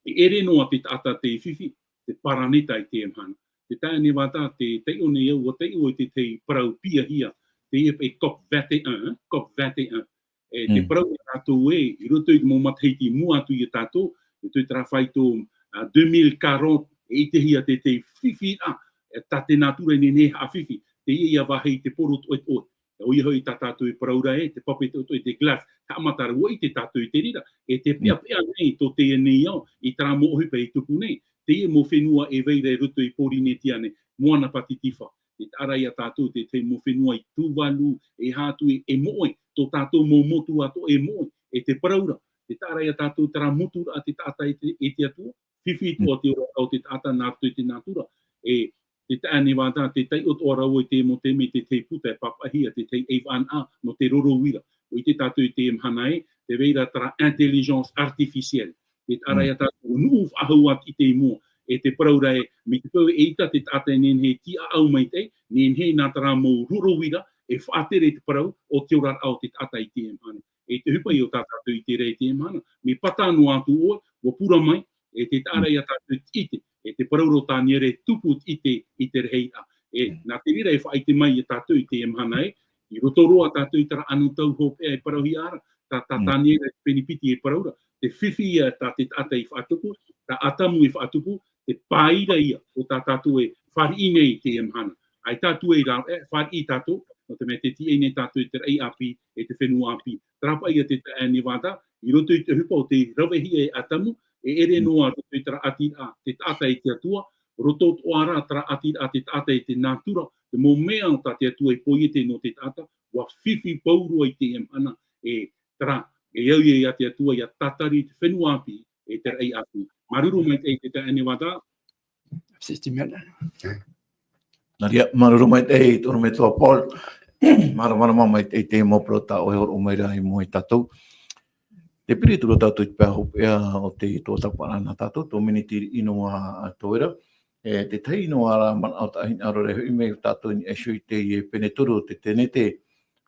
e ʻere noa te taʻata tei fifi, te paraneta i teie mahana. Te taeaʻe Nevada, tē taiʻo nei au, ʻua taiʻo i te, te parau piahia, teie paʻi COP vingt et un, hein, COP vingt et un. E te Mm. parau ia tātou ē, i roto i te mau matahiti i mua atu ia tātou, i roto i terā faito, ā, deux mille quarante, e ʻitehia te, te fifi rā, e tā te nātura e nehenehe e haʻafifi, teie ia vāhi te poro toʻetoʻe. ʻOia hoʻi tā tātou e parau ra ē, te pape toʻetoʻe, te glace, haʻamata ra, ʻua ʻite tātou i te reira, e te Mm. peʻapeʻa nei tō teie nei ao, i terā mau ʻohipa i tupu nei, teie mau fenua e vai ra i roto i Pōrīnetia nei, moana Pātitifā. Te taʻa ra ia tātou, te, te mau fenua i Tuvalu, e aha atu e, e moʻe, tō tātou mau motu atoʻa e moʻe, e te parau ra, te taʻa ra ia tātou terā muturaʻa te taʻata e te, e te Atua, fifi atoʻa te oraraʻa o te taʻata nā roto i te nātura. E te taeaʻe Nevada, tē taiʻo atoʻa ra vau i te mau taime i te tahi puta e pāpaʻihia, te tahi ʻaivānaʻa nō te roro uira. ʻUa ʻite tātou i teie mahana ē, tē vai ra terā intelligence artificielle. Te taʻa ra Mm. ia tātou nuʻu faʻahou atu i te mua. E te parau ra ē, mai te peu e ʻita te taʻata e nehenehe e tīaʻau maitaʻi, nehenehe nā terā mau roro uira, e faʻatere te parau o te oraraʻa o te taʻata i teie mahana. E te hupa i o tā tātou i te rā i teie mahana, me pata noa atu ʻoe, ʻua pura mai, e te taʻara ia tātou te ʻite, e te parau rō Taniera e tupu te ʻite i te rahiraʻa. E, nā te reira e faʻaʻite mai ia tātou i teie mahana e, i roto roa tātou i terā anotau hopeʻa e parauhia ra, tā, tā Taniera te pene piti e parau ra, te fifi ia tā te taʻata i faʻatupu, tā Atamu i faʻatupu, te pae ra ia o tā tātou e fāriʻi nei i teie mahana. ʻAita atu e rā, e, fāriʻi tātou, nō te mea tē tīaʻi nei tātou i te raʻi ʻāpī, e te fenua ʻāpī. Terā paʻi ia te taeaʻe Nevada, i roto i te hupa o tei ravehia e Atamu, e ʻere noa roto i terā ʻātiraʻa, te taʻata e te Atua, roto atoʻa rā terā ʻātiraʻa, te taʻata e te nātura, te mau mea tā te Atua i poiete nō te taʻata, ʻua fifi pauroa i teie mahana, e terā, e au ia ia te Atua, ʻia tatari te fenua ʻāpī, e te raʻi ʻāpī. Māuruuru maitaʻi te taeaʻe Nevada. Sister Miller. Nā reira, māuruuru maitaʻi te ʻorometua Paul. Māramarama maitaʻi te mau parau tā ʻoe e hōroʻa mai ra i mua ia tātou. Tē piri atu ra tātou i te pae hopeʻa o te tuatāpaparaʻa nā tātou, tō miniti riʻi noa atoʻa ra. E, te tahi noa ra manaʻo tā ʻoe e hinaʻaro ra e hoʻi mai tātou i niʻa iho i teie pene toru o te Tenete,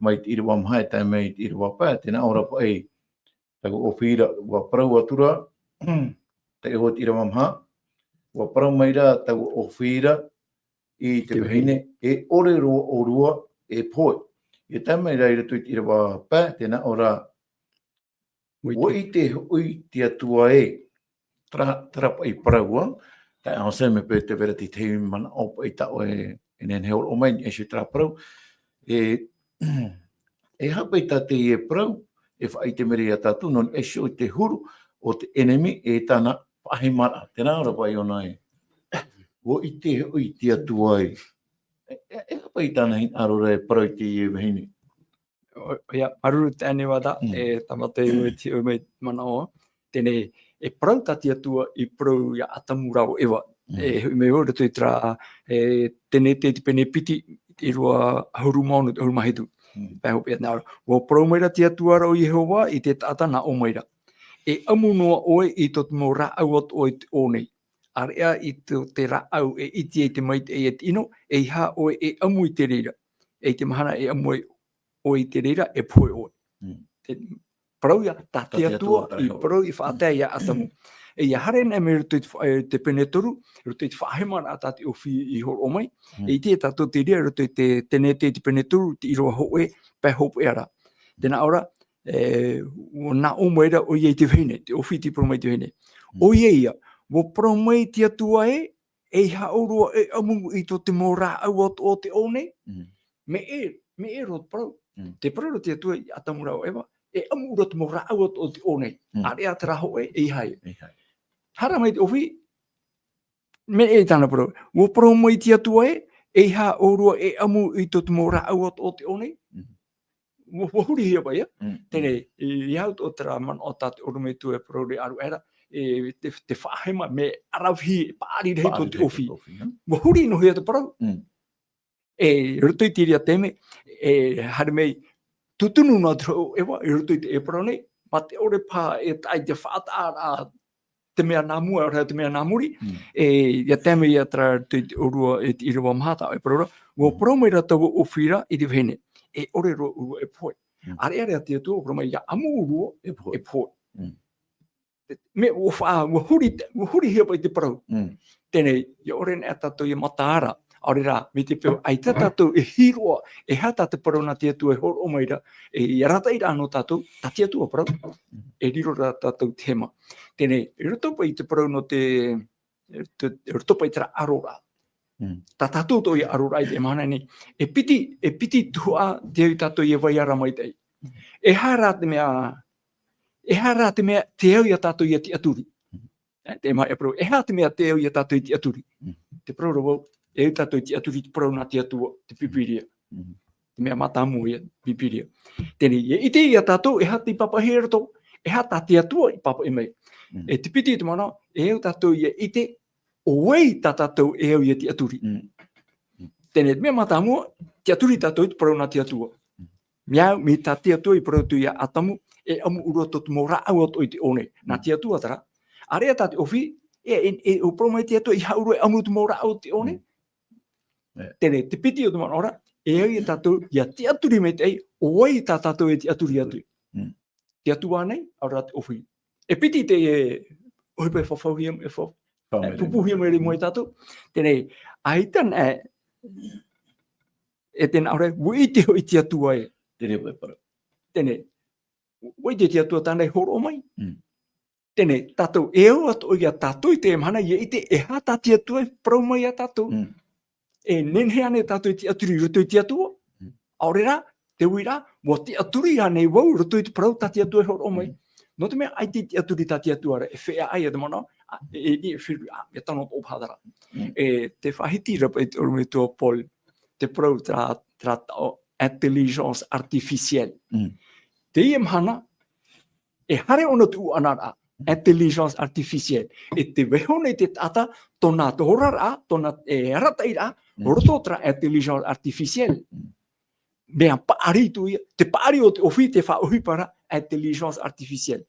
mai te ʻīrava maha e tae mai i te ʻīrava pae, tē nā ʻō ra paʻi, taua ʻōfī ra, ʻua parau atu ra, taiʻo te ʻīrava maha, ʻua parau mai ra taua ʻōfī ra i te vahine, e ʻore roa ʻōrua e pohe. E tae mai ra i roto i te ʻīrava pae, tē nā ʻō ra, ʻUa ʻite hoʻi te Atua ē. Terā, terā paʻi parau, ā, taeaʻe José, mea paʻi tē vai ra te tahi manaʻo paʻi tā ʻoe e nehenehe e hōroʻa mai i niʻa iho i terā parau. E, e aha paʻi tā teie parau e faʻaʻite mai ra ia tātou nō niʻa iho i te huru o te ʻenemi e tāna faʻahemaraʻa. Tē nā ʻō ra paʻi ʻōna ē, ʻua ʻite hoʻi te Atua ē. E, e, e aha paʻi tāna hinaʻaro ra e parau i teie vahine? ʻO, ʻoia, māuruuru taeaʻe Nevada, e tāmata i ʻoe i te, ʻoe mau manaʻo. Teie nei, e parau tā te Atua i parau ia Atamu rā ʻo Eva. E hoʻi mai vau i roto i terā, e, Tenete te pene piti, ʻīrava ʻahuru mā ono, ʻahuru mā hitu. Pae hopeʻa nā ʻō ra. ʻUa parau mai ra te Atua ra ʻo Iehova i te taʻata nā ʻō mai ra, e ʻamu noa ʻoe i tō te mau rāʻau atoʻa i te ʻō nei. ʻĀreʻa i tō te rāʻau e ʻite ai te maitaʻi e te ʻino, ʻeiaha ʻoe e ʻamu i te reira. E i te mahana e ʻamu ai ʻoe i te reira, e pohe ʻoe. Te parau ia, tā te Atua i parau i faʻatae ia Atamu. E ia haere nei mai roto i te fa-, e, te pene toru, roto i te faʻahemaraʻa tā te ʻōfī i hōroʻa mai. E ʻite tātou te reira roto i te Tenete i te pene toru, te ʻīrava hōʻē, pae hopeʻa ra. Tē nā ʻō ra, e, ʻua nā ʻō mai ra ʻoia i te vahine, te ʻōfī tei parau mai i te vahine. ʻOia ia, ʻua parau mai te Atua ē, ʻeiaha ʻōrua e ʻamu i tō te mau rāʻau atoʻa o te ʻō nei. Mea ʻē, mea ʻē roa te parau. Tē parau ra te Atua ia Atamu rā ʻo Eva, e ʻamu ra te mau rāʻau atoʻa o te ʻō nei. ʻĀreʻa terā hōʻē, ʻeiaha ia. Haere mai te ʻōfī, mea ʻē tāna parau. ʻUa parau mai te Atua ē, ʻeiaha ʻōrua e ʻamu i tō te mau rāʻau atoʻa o te ʻō nei. ʻUa, ʻua hurihia paʻi ia. Teie nei, i, i au tō terā manaʻo tā te ʻorometua e parau ra ʻāruʻe ra, e te, te faʻahema, mea ʻaravihi, e paʻari rahi tō te ʻōfī. ʻUa huri noa hia te parau. E, i roto i te reira taime, e, haere mai, tūtunu noa te hōʻē Eva, i roto i te parau nei, mā te ʻore paha e taʻa ʻite faʻataʻa ra te mea nā mua, ʻaore rā te mea nā muri, e, ia tae mai ia terā i te ʻōrua, e te ʻīrava maha tā ʻoe e parau ra, ʻua parau mai ra taua ʻōfī ra i te vahine, e ʻore roa ʻōrua e pohe. ʻĀreʻa rā te Atua, ʻua parau mai ia ʻamu ʻōrua e pohe. Mea, ʻua fa-, ʻua huri, ʻua hurihia paʻi te parau. Teie nei, ʻia ʻore ana tātou ia mataara, ʻaore rā, mai te peu, ʻaita tātou e hiʻo roa, e aha tā te parau nā te Atua e hōroʻa mai ra, e, ʻia arataʻi ra nō tātou, tā te Atua parau, e riro ra tātou te hema. Teie nei, i roto paʻi i te parau nō te, te, i roto paʻi i terā ʻaroraʻa. Tā tātou atoʻa ia ʻaroraʻa i teie mahana nei, e piti, e piti tuhaʻa te au ia tātou ia vai ra maitaʻi. E aha rā te mea, e aha rā te mea te au ia tātou ia tiʻaturi. E, te mea e parau, e aha te mea te au ia tātou ia tiʻaturi. Te parau ra vau, e au tātou ia tiʻaturi i te parau nā te Atua, te Pīpīria. Te mea mātāmua ia, Pīpīria. Teie nei, e ʻite ia tātou, e aha tei pāpaʻihia i roto, e aha tā te Atua i pāpaʻi mai. E te piti te manaʻo, e au tātou ia ʻite, ʻo vai tā tātou e au ia tiʻaturi. Teie nei, te mea mātāmua, tiʻaturi tātou i te parau nā te Atua. Mea au, mai tā te Atua i parau atu ia Atamu, e ʻamu ʻōrua tō te mau rāʻau atoʻa i te ʻō nei. Nā te Atua terā. ʻĀreʻa tā te ʻōfī, e, e, e, ʻua parau mai te Atua, ʻeiaha ʻōrua e ʻamu i tō te mau rāʻau o te ʻō nei. Teie nei, te piti o te manaʻo ra, E au ia tātou, ia tiʻaturi maitaʻi, ʻo vai tā tātou e tiʻaturi atu. Mm. Te Atua nei, ʻaore rā te ʻōhie. E piti te, e, ʻohipa e fafauhia, e fa-, Fau e mai. Pupuhia mai i mua ia tātou. Teie, ʻaita na, e, e tē nā ʻō ra, ʻua ʻite hoʻi te Atua ē. Teie e parau. Teie, ʻua ʻite te Atua tāna i hōroʻa mai. Mm. Teie, tātou e au atoʻa ia tātou i teie mahana, ia ʻite e aha tā te Atua e parau mai ia tātou. Mm. E nehenehe ānei tātou e tiʻaturi i roto i te Atua? Mm. ʻAore rā, te uiraʻa, ʻua tiʻaturi ānei vau i roto i te parau tā te Atua e hōroʻa mai? Mm. Nō te mea ʻaita e tiʻaturi tā te Atua ra, e feiā ʻaita te manaʻo, ā, e, e, e, firi, ā, e tano tō pahara. Mm. E, tē faʻahiti ra paʻi te ʻorometua Paul, te parau terā, terā taʻo, intelligence artificielle. Mm. Teie mahana, e haere ʻōna te ʻuʻanaraʻa, intelligence artificielle. E tē vaiiho nei te taʻata, tōna te horaraʻa, tōna, e, arataʻiraʻa, Mm. roto terā intelligence artificielle. Mm. Mea paʻari atu ia, te paʻari o te ʻōhie, te faʻaʻohipa ra, intelligence artificielle.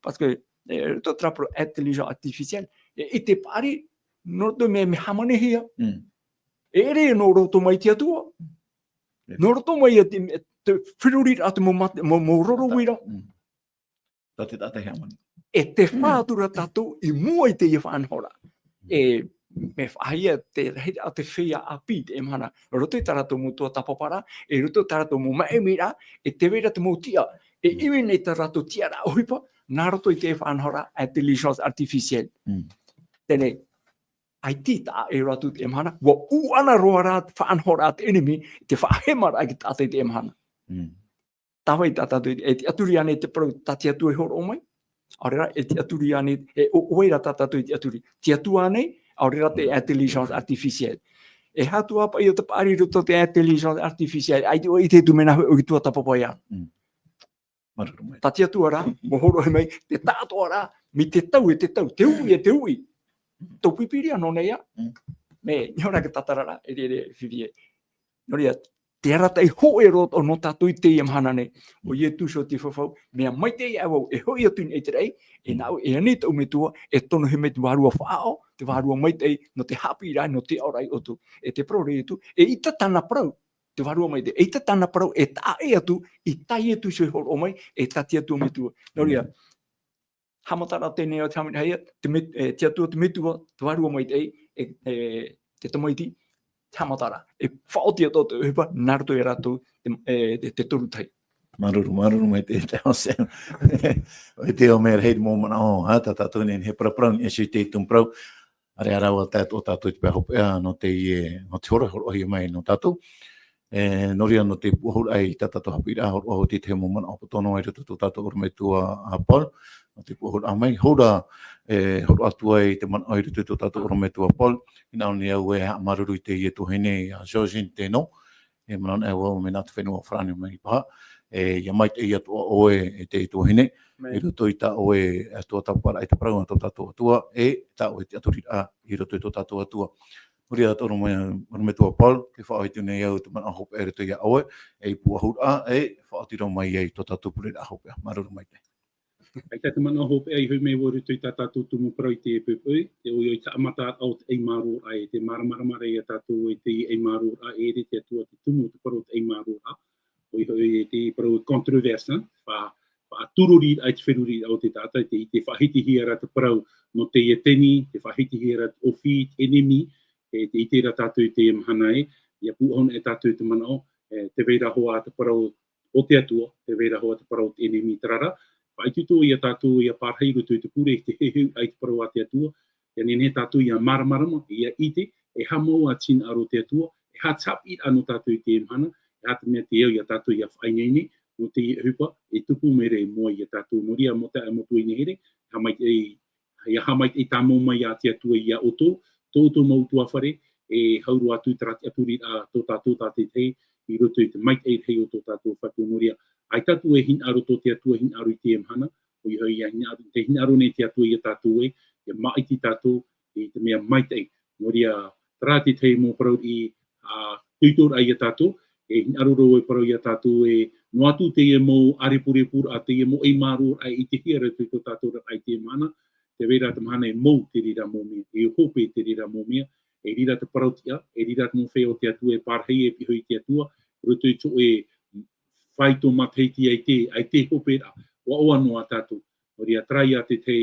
Parce que, e, roto terā parau intelligence artificielle, e, i te paʻari, nō roto mea, mea hāmanihia. Mm. E ʻere nō roto mai te Atua. Mm. Nō roto mai ia te, te feruriraʻa te mau mate, mau, mau roro uira. Mm. Tā te taʻata e hāmani. E tē fā atu ra tātou i mua i teie faʻanahoraʻa. E, mea faʻaʻite te rahiraʻa o te feiā ʻāpī i teie mahana. Roto i tā rātou mau tuatāpaparaʻa, e roto i tā rātou mau māʻimiraʻa, e tē vai ra te mau tiʻa. E Mm. ʻimi nei tā rātou tiʻaraʻa ʻohipa, nā roto i teie faʻanahoraʻa, intelligence artificielle. Mm. Teie, ʻaita i taʻa ʻē roa atu i teie mahana, ʻua ʻuʻana roa rā te faʻanahoraʻa a te ʻenemi, te faʻahemaraʻa i te taʻata i teie mahana. Mm. Tāvai tā tātou e tiʻaturi ānei te parau tā te Atua e hōroʻa mai? ʻAore rā, e tiʻaturi ānei, e ʻo, ʻo vai rā tā tātou e tiʻaturi? Te Atua nei, ʻaore rā te intelligence artificielle. E aha atu ā paʻi ʻo te paʻari i roto i te intelligence artificielle, ʻaita ʻoe i ʻite atu mea nā hea ʻoe i tuatāpapa ia. Mm. Māuruuru maitaʻi. Tā te Atua rā, ʻua hōroʻahia mai, te taʻatoʻaraʻa, mai te tau e te tau, te uʻi e te uʻi. Tō Pīpīria nō nei ā. Mm. Mea, ʻia ora te tatararaʻa, e rere, e fifi ē. Nō reira, te arataʻi hōʻē roa nō tātou i teie mahana nei. ʻO Ietu Mesia te fafau, mea maitaʻi ā vau, e hoʻi atu i te raʻi, e Mm. nāʻu, e ani taʻu metua, e tonohia mai te Vārua Faʻaʻo, te Vārua Maitaʻi, nō te haʻapiʻiraʻa, nō te aʻoraʻa ia ʻoutou. E te parau ra Ietu, eʻita tāna parau, te Vārua Maitaʻi, eʻita tāna parau, e taʻa ʻē atu, i tā Ietu Mesia e hōroʻa mai, e tā te Atua Metua. Nō reira, Mm. haʻamataraʻa teie nei o te haʻamaitaʻihia, te met-, e, te Atua te Metua, te Vārua Maitaʻi, e, e, te Tamaiti, te haʻamataraʻa. E faʻaoti atoʻa te ʻohipa, nā roto ia rātou, te, e, te, te toru tahi. Māuruuru, māuruuru maitaʻi te, te ʻosi. E te ʻo mea rahi mau manaʻo, ā, tā tātou nei, he paraparau, e sui te tumu parau. ʻAreʻa rā ʻua tae atoʻa tātou i te pae hopeʻa, nō teie, nō te hora, hōroʻahia mai nō tātou. E, nō reira, nō te pūʻohuraʻa i tā tātou haʻapiʻiraʻa, hōroʻa hoʻi te mau manaʻo poto noa i roto i tō tātou ʻorometua a Paul, nō te pūʻohuraʻa mai, hou ra, e, hōroʻa atu ai te manaʻo i roto i tō tātou ʻorometua Paul, hinaʻaro nei au e haʻamāuruuru i teie tuahine, a Georgine Teno, e manaʻo nei au mea nā te fenua Farāni mai paha, e, ʻia maitaʻi atoʻa ʻoe, e te tuahine, Amen. I roto i tā ʻoe, e, tuatāpaparaʻa i te parau a tō tātou Atua, e tā ʻoe tiʻaturiraʻa i roto i tō tātou Atua. Nō reira, tō ʻorometua Paul, tē faʻaoti nei au te manaʻo hopeʻa i roto ia ʻoe, e pūʻohuraʻa, e faʻaoti roa mai ai tō tātou pureraʻa hopeʻa. Māuruuru maitaʻi. ʻAita te manaʻo hopeʻa i hoʻi mai vau i roto i tā tātou tumu parau i teie poʻipoʻi, te ʻoia i te haʻamataraʻa o te ʻaimārōraʻa, e te māramarama ra ia tātou i te ʻaimārōraʻa, e ʻere te Atua te tumu o te parau o te ʻaimārōraʻa, ʻoia hoʻi te parau controverse, fa-, faʻatururiraʻa i te feruriraʻa o te taʻata, te, te faʻahitihia ra te parau nō teie teni, te faʻahitihia ra te ʻōhie, te ʻenemi, e te ʻite ra tātou i teie mahana ē, ʻia pūʻohu nei tātou i te manaʻo, e, tē vai ra hoʻi te parau o te Atua, tē vai ra hoʻi te parau o te ʻenemi, terā rā, faʻaitoito ia tātou ʻia pārahi i roto i te pure, i te heheuaʻa i te parau a te Atua, ʻia nehenehe tātou ʻia māramarama, ʻia ʻite, e aha mau ā te hinaʻaro o te Atua, e aha te haʻapiʻiraʻa nō tātou i teie mahana, e aha te mea tē au ia tātou ʻia faʻaineine, nō teie ʻohipa, e tupu mai ra i mua ia tātou. Nō reira, mau taeaʻe, mau tuahine here, haʻamaitaʻi, ʻia haʻamaitaʻi tāmau mai ā te Atua ia ʻoutou, tō ʻoutou mau ʻutuāfare, e hau roa atu i terā tiʻaturiraʻa tō tātou tātaʻitahi, i roto i te maitaʻi rahi o tō tātou Fatu. Nō reira, ʻaita atu e hinaʻaro tō te Atua hinaʻaro i teie mahana, ʻoia hoʻi ʻia hinaʻaro, tē hinaʻaro nei te Atua ia tātou ē, ʻia māʻiti tātou i te mea maitaʻi. Nō reira, terā te tahi mau parau i, ā, toitoraʻa ia tātou, e hinaʻaro roa e parau ia tātou ē, noa atu teie mau ʻārepurepuraʻa, teie mau ʻaimārōraʻa e ʻitehia ra i tō tātou oraraʻa i teie mahana, tē vai ra te mahana e mou te reira mau mea, e hope te reira mau mea, e riro te parau-tiʻa, e riro te mau feiā o te Atua e pārahi e piʻi i te Atua, roto i tō e fāito matahiti ai te, ai te hoperaʻa, ʻoaʻoa noa tātou. Nō reira, terā ia te, te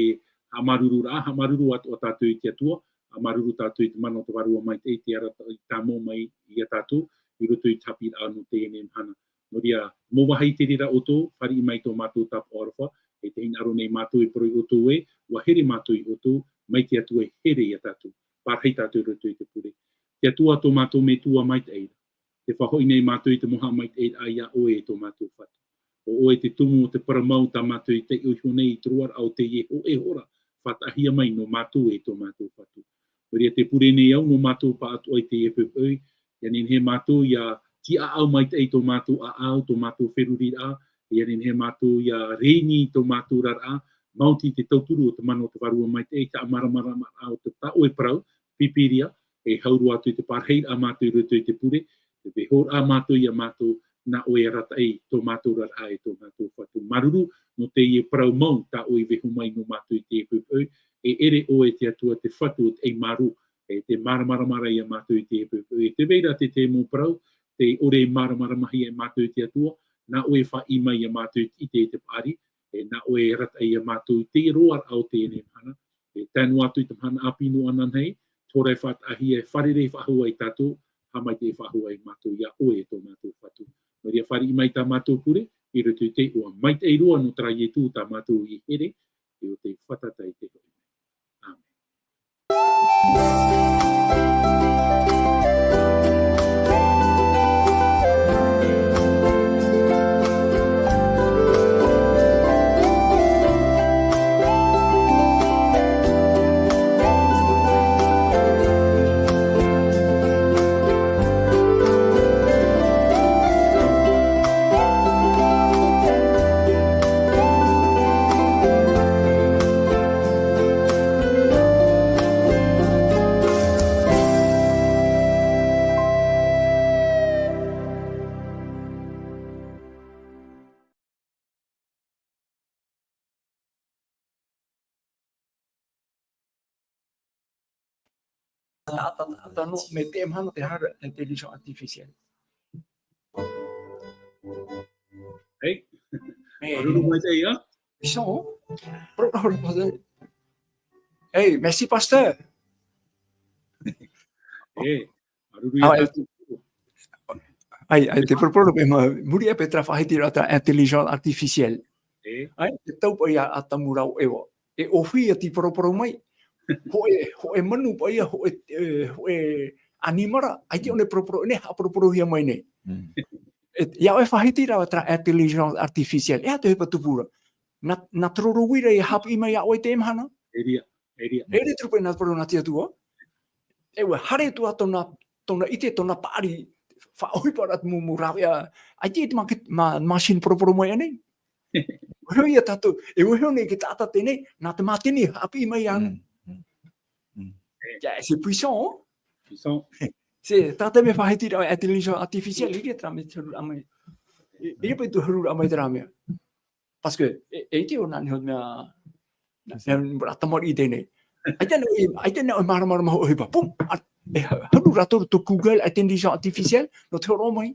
haʻamāuruururaʻa, haʻamāuruuru atoʻa tātou i te Atua, haʻamāuruuru tātou i te mana o te Vārua Maitaʻi, te arataʻi tāmau mai ia tātou, i roto i te haʻapiʻiraʻa nō teie nei mahana. Nō reira, mau vāhi i te reira ʻoutou, fāriʻi mai tō mātou tāpaʻo aroha, e tē hinaʻaro nei mātou e parau ia ʻoutou ē, ʻua here mātou ia ʻoutou, mai te Atua e here ia tātou. Parahi tātou i roto i te pure. Te Atua tō mātou Metua maitaʻi ra. Tē faʻahoʻi nei mātou i te mau haʻamaitaʻiraʻa ia ʻoe e tō mātou Fatu. ʻO ʻoe te tumu o te parau mau tā mātou i taiʻo iho nei i te roaraʻa o teie hōʻē hora faʻataʻahia mai nō mātou e tō mātou Fatu. Nō reira tē pure nei au nō mātou pāʻatoʻa i teie poʻipoʻi, ʻia nehenehe mātou ʻia tīaʻau maitaʻi i tō mātou ʻāʻau, tō mātou feruriraʻa, ʻia nehenehe mātou ʻia rēni i tō mātou oraraʻa, maoti te tauturu o te mana o te Vārua Maitaʻi, te haʻamāramaramaraʻa o te, tā ʻoe parau, Pīpīria, e hau roa atu i te parahiraʻa a mātou i roto i te pure, te vaiihoraʻa a mātou ia mātou, nā ʻoe e arataʻi tō mātou oraraʻa e tō mātou Fatu. Māuruuru, nō teie parau mau, tā ʻoe i vaiiho mai nō mātou i teie poʻipoʻi, e ʻere ʻoe te Atua te Fatu o te ʻāʻau, e tē māramarama ra ia mātou i teie poʻipoʻi. E tē vai ra te, te mau parau, tē ʻore e māramaramahia e mātou i te Atua, nā ʻoe e fāriʻi mai ia mātou i te, i te, i te paʻari, e nā ʻoe e arataʻi ia mātou i te roaraʻa o teie nei mahana, e tae noa atu i te mahana ʻāpī noa anaʻe, te hora e faʻataʻahia, e fārerei faʻahou ai tātou, haʻamaitaʻi faʻahou ai mātou ia ʻoe e tō mātou Fatu. Nō reira fāriʻi mai tā mātou pure, i roto i te iʻoa maitaʻi roa nō terā Ietu tā mātou i here, e ʻo tei fātata i te hoʻi. Amen. Taʻata, taʻata noa, mai teie mahana te haere intelligence artificielle. Hey. Hey. Māuruuru maitaʻi, ia. Hey, merci, pasteur. Hey. Māuruuru ia tātou. ʻAi, ʻaita e poroporo paʻi, ma-, muri aʻe paʻi terā faʻahitiraʻa terā intelligence artificielle. E. ʻAi, te tau paʻi ia Atamu rāua ʻo Eva. E ʻōhie te poroporo mai. Hōʻē, hōʻē manu paʻi ia, hōʻē, e, hōʻē ʻanimara, ʻaita e ʻō nei poroporo, e nehenehe e haʻaporoporohia mai nei. Mm. E, ia ʻoe faʻahitiraʻa terā intelligence artificielle, e aha te ʻohipa tupu ra? Nā, nā te roro uira e haʻapiʻi mai ia ʻoe i teie mahana? E ʻere, e ʻere. E ʻere te rūpē nā te parau nā te Atua. E ʻua haere atu ā tōna, tōna ʻite, tōna paʻari, faʻaʻohipa ra te mau, mau rāveʻa. ʻAita e te ma-, ma-, machine poroporo mai aʻe nei. Vaiiho ia tātou, e vaiiho nei te taʻata teie, nā te mātini haʻapiʻi mai iāna. Mm, mm, mm. Yeah, c'est puissant, hein? Puissant. C'est, taʻata mea faʻahitiraʻa intelligence artificielle, ʻere terā mea te huru mai. E, ʻere paʻi te huru mai terā mea. Parce que, e, e ʻite ʻoe nā niʻa i te mea, nā, nā, nā, tamariʻi teie. ʻAita e nehenehe, ʻaita e nehenehe e māramarama hōʻē ʻohipa. Pum! A, e ha-, haru rātou tō Google, intelligence artificielle, nō te hōroʻa mai.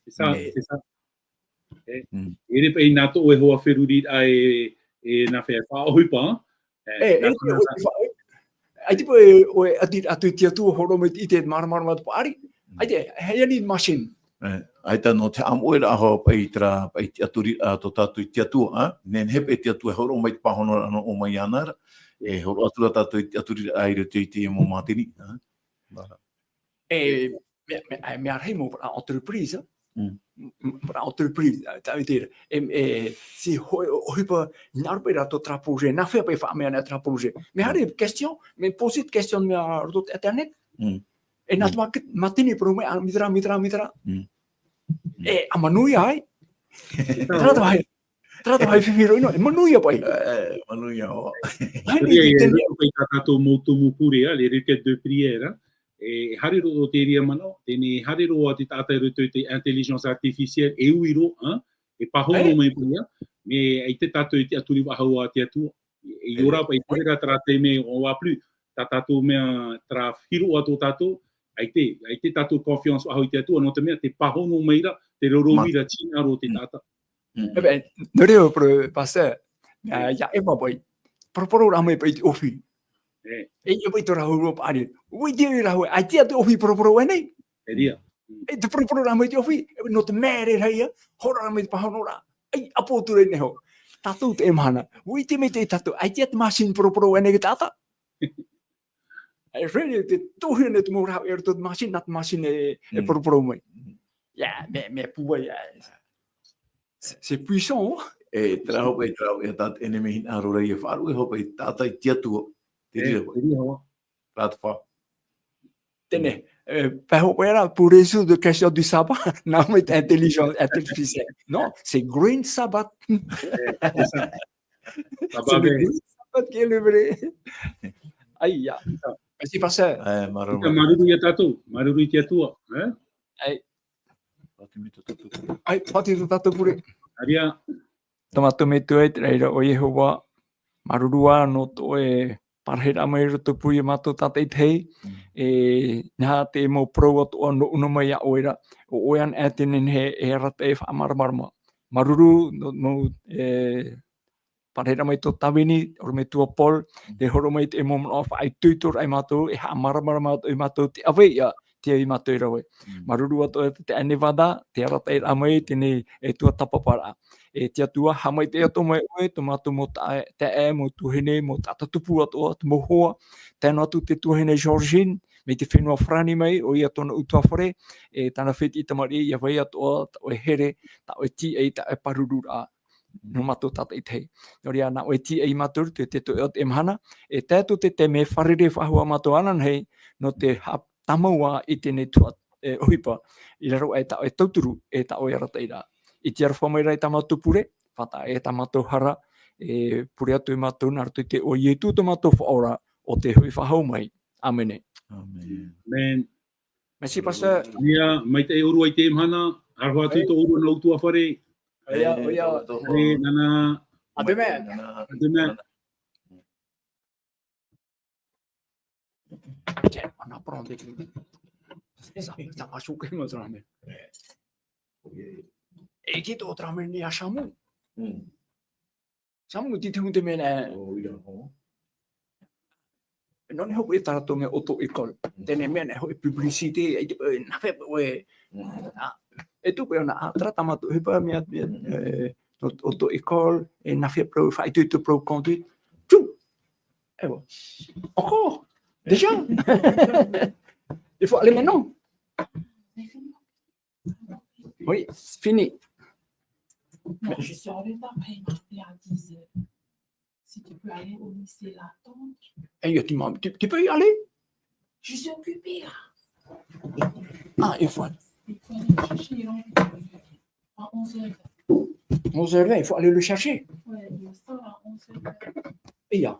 C'est ça, mais c'est ça. E, mm. E ʻere paʻi nā tō ʻoe hoa feruriraʻa e, e nā fea faʻaʻohipa, e, e, nā e, te ʻoe fa-, ʻaita paʻi ʻoe ʻati atu i te Atua hōroʻa mai i te māramarama te paʻari. Mm. ʻAita, e, e ani machine. E, ʻaita nō te haʻamoʻeraʻa hoʻi paʻi terā, paʻi tiʻaturiraʻa tō tātou i te Atua, ā? Nehenehe paʻi te Atua e hōroʻa mai te pāhonoraʻa nō ʻō mai iāna ra. E hōroʻa atu ra tātou i te tiʻaturiraʻa i roto i te mau mātini, ā? E, mea, mea, mea rahi mau parau entreprise, ā? Mm. M-, m-, parau entreprise, ā, tā ʻoe te, e, e, si hōʻē ʻohipa, nā ʻō paʻi rātou terā projet, nā fea paʻi faʻaʻamea nei terā projet. Mea haere question, mea poser question mea roto te internet. Mm. E nā te mā-, mātini e parau mai, ā, mai terā, mai terā, mai terā. Mm. E, ʻa manuia ai. Terā te vāhi, terā te vāhi fifi roa ʻino, e manuia paʻi. E, manuia, ʻo. Ai, e, e, e, tā tātou mau tumu pure, ā, les requêtes de prière, ā. E, e haere roa te reira manaʻo, teie nei haere roa te taʻata i roto i te intelligence artificielle, e ui roa, ā, e pāhono mai paʻi, ā, mea ʻaita tātou e tiʻaturi faʻahou i te Atua. E, e ora paʻi, e terā terā taime, on va plus, tā tātou mea, terā hiroʻa tō tātou, ʻAita, ʻaita tātou confiance faʻahou i te Atua, nō te mea, tē pāhono mai ra te roro uira, te hinaʻaro o te taʻata. Mm. Eh ben, nō reira, pastor, ā, ʻia ʻeva mai, poroporo rā mai paʻi i te ʻōhie. E. E, ʻia ʻeva mai tō rāhua paʻari. ʻUa ʻite rāhua, ʻaita te ʻōhie poroporo ʻoia nei. E ria. Mm. E, tē poroporo rā mai i te ʻōhie, e, nō te mea e rave ra ia, hora rā mai te pāhonoraʻa. ʻAi, ʻapo atu ra i ʻō nei. Tātou teie mahana. ʻUa ʻite maitaʻi tātou, ʻaita te machine poroporo ʻoia nei i te taʻata. E rave ra te tuahine te mau rāveʻa i roto i te machine, nā te machine e, e Mm. poroporo mai. Mm. ʻIa, mea, mea pūai, ʻia. C'est, c'est puissant, hein? E, terā hoʻi, terā hoʻi, tā te ʻenemi hinaʻaro ra ʻia faʻaruʻe hoʻi i te taʻata i te Atua. Te E, reira hoʻi. te reira hoʻi. Rā te fā. Teie, e, paʻi hoʻi ra, pour résoudre la question du sabbat, nā mai te intelligence artificielle. Non, c'est Green Sabbath. E, c'est ça. C'est le Green Sabbath qui est le vrai. Aïe, aïe. Merci, pasteur. E, māuruuru. Ita, māuruuru i a tātou, māuruuru i te Atua, e? Ai. Pāti mai tō tātou pure. Ai, pāti tō tātou pure. ʻĀria. Tō mātou Metua i te raʻi ra ʻo Iehova, māuruuru ā nō tō ʻoe parahiraʻa mai i roto pū ia mātou tātaʻitahi, Mm. e, nā te mau parau atoʻa nō ʻuna mai iā ʻoe ra, ʻo ʻoe anaʻe tē nehenehe e arataʻi e faʻamāramarama. Māuruuru nō, nō, e, parahiraʻa mai tō Tāvini, ʻorometua Paul, Mm. tē horo mai te mau manaʻo faʻaitoitoraʻa ia mātou, e haʻamāramarama atoʻa ia mātou te ʻave ia, te ia mātou e rave. Mm. Māuruuru atoʻa te, te Nevada, te arataʻiraʻa mai, teie e tuatāpaparaʻa. E te Atua, haʻamaitaʻi atoʻa mai ʻoe, tō mātou mau tae-, taeaʻe, mau tuahine, mau taʻata tupu atoʻa, te mau hoa, tae noa atu te tuahine Georgine, mai te fenua Farāni mai, ʻoia tōna ʻutuāfare, e tāna fētiʻi tamariʻi, ʻia vai atoʻa, tā ʻoe here, tā ʻoe tīaʻi, tā ʻoe pārururaʻa. Nō mātou tātaʻitahi. Nō reira, nā ʻoe tīaʻi ia mātou, te, te toʻe o te mahana, e tae atu te, te mea fārerei faʻahou ā mātou ananahi, nō te ha-, tāmau ā i teie tuha-, e, ʻohipa, i raro aʻe tā ʻoe tauturu, e tā ʻoe arataʻiraʻa. I te aroha mai ra i tā mātou pure, faʻataʻa e tā mātou hara, e pure atu ia mātou nā roto i te iʻoa o Ietu tō mātou Faʻaora, ʻo tē hoʻi faʻahou mai. ʻĀmene. ʻĀmene. ʻĀmene. Merci, pasteur. ʻĀria, maitaʻi ʻōrua i teie mahana, aroha atu i tō ʻōrua nā ʻutuāfare. ʻOia, ʻoia. ʻĀria, nānā. À demain. À demain. Tiens, on apprend des trucs. Ça, ça m'a choqué, moi, ça, mais. E ki tō te rā mea nei a Samu. Mm. Samu, tē ʻite au te mea nei. ʻO, ʻia, ʻo. Nō nei hoʻi tā rātou mea auto-école. Mm. Teie mea nei hoʻi publicité, e, e, nā hea ʻoe. Mm. Ā, e tupu ʻoia nā, ā, terā tā mātou ʻohipa mea, mea, Mm. e, auto-, auto-école, e nā hea parau, faʻaitoito parau conduite. Tchou! Et voilà. Encore? Déjà? Il faut aller maintenant. Oui, c'est fini. Non, je suis en retard, il m'a appelé à dix heures. Si tu peux aller au lycée l'attendre. Eh, tu m'as, tu, tu peux y aller? Je suis occupée, là. Ah, il faut aller. Il faut aller chercher, il a envie de venir. À onze heures vingt. Onze heures vingt, il faut aller le chercher. Ouais, il sort à onze heures vingt. Et il y a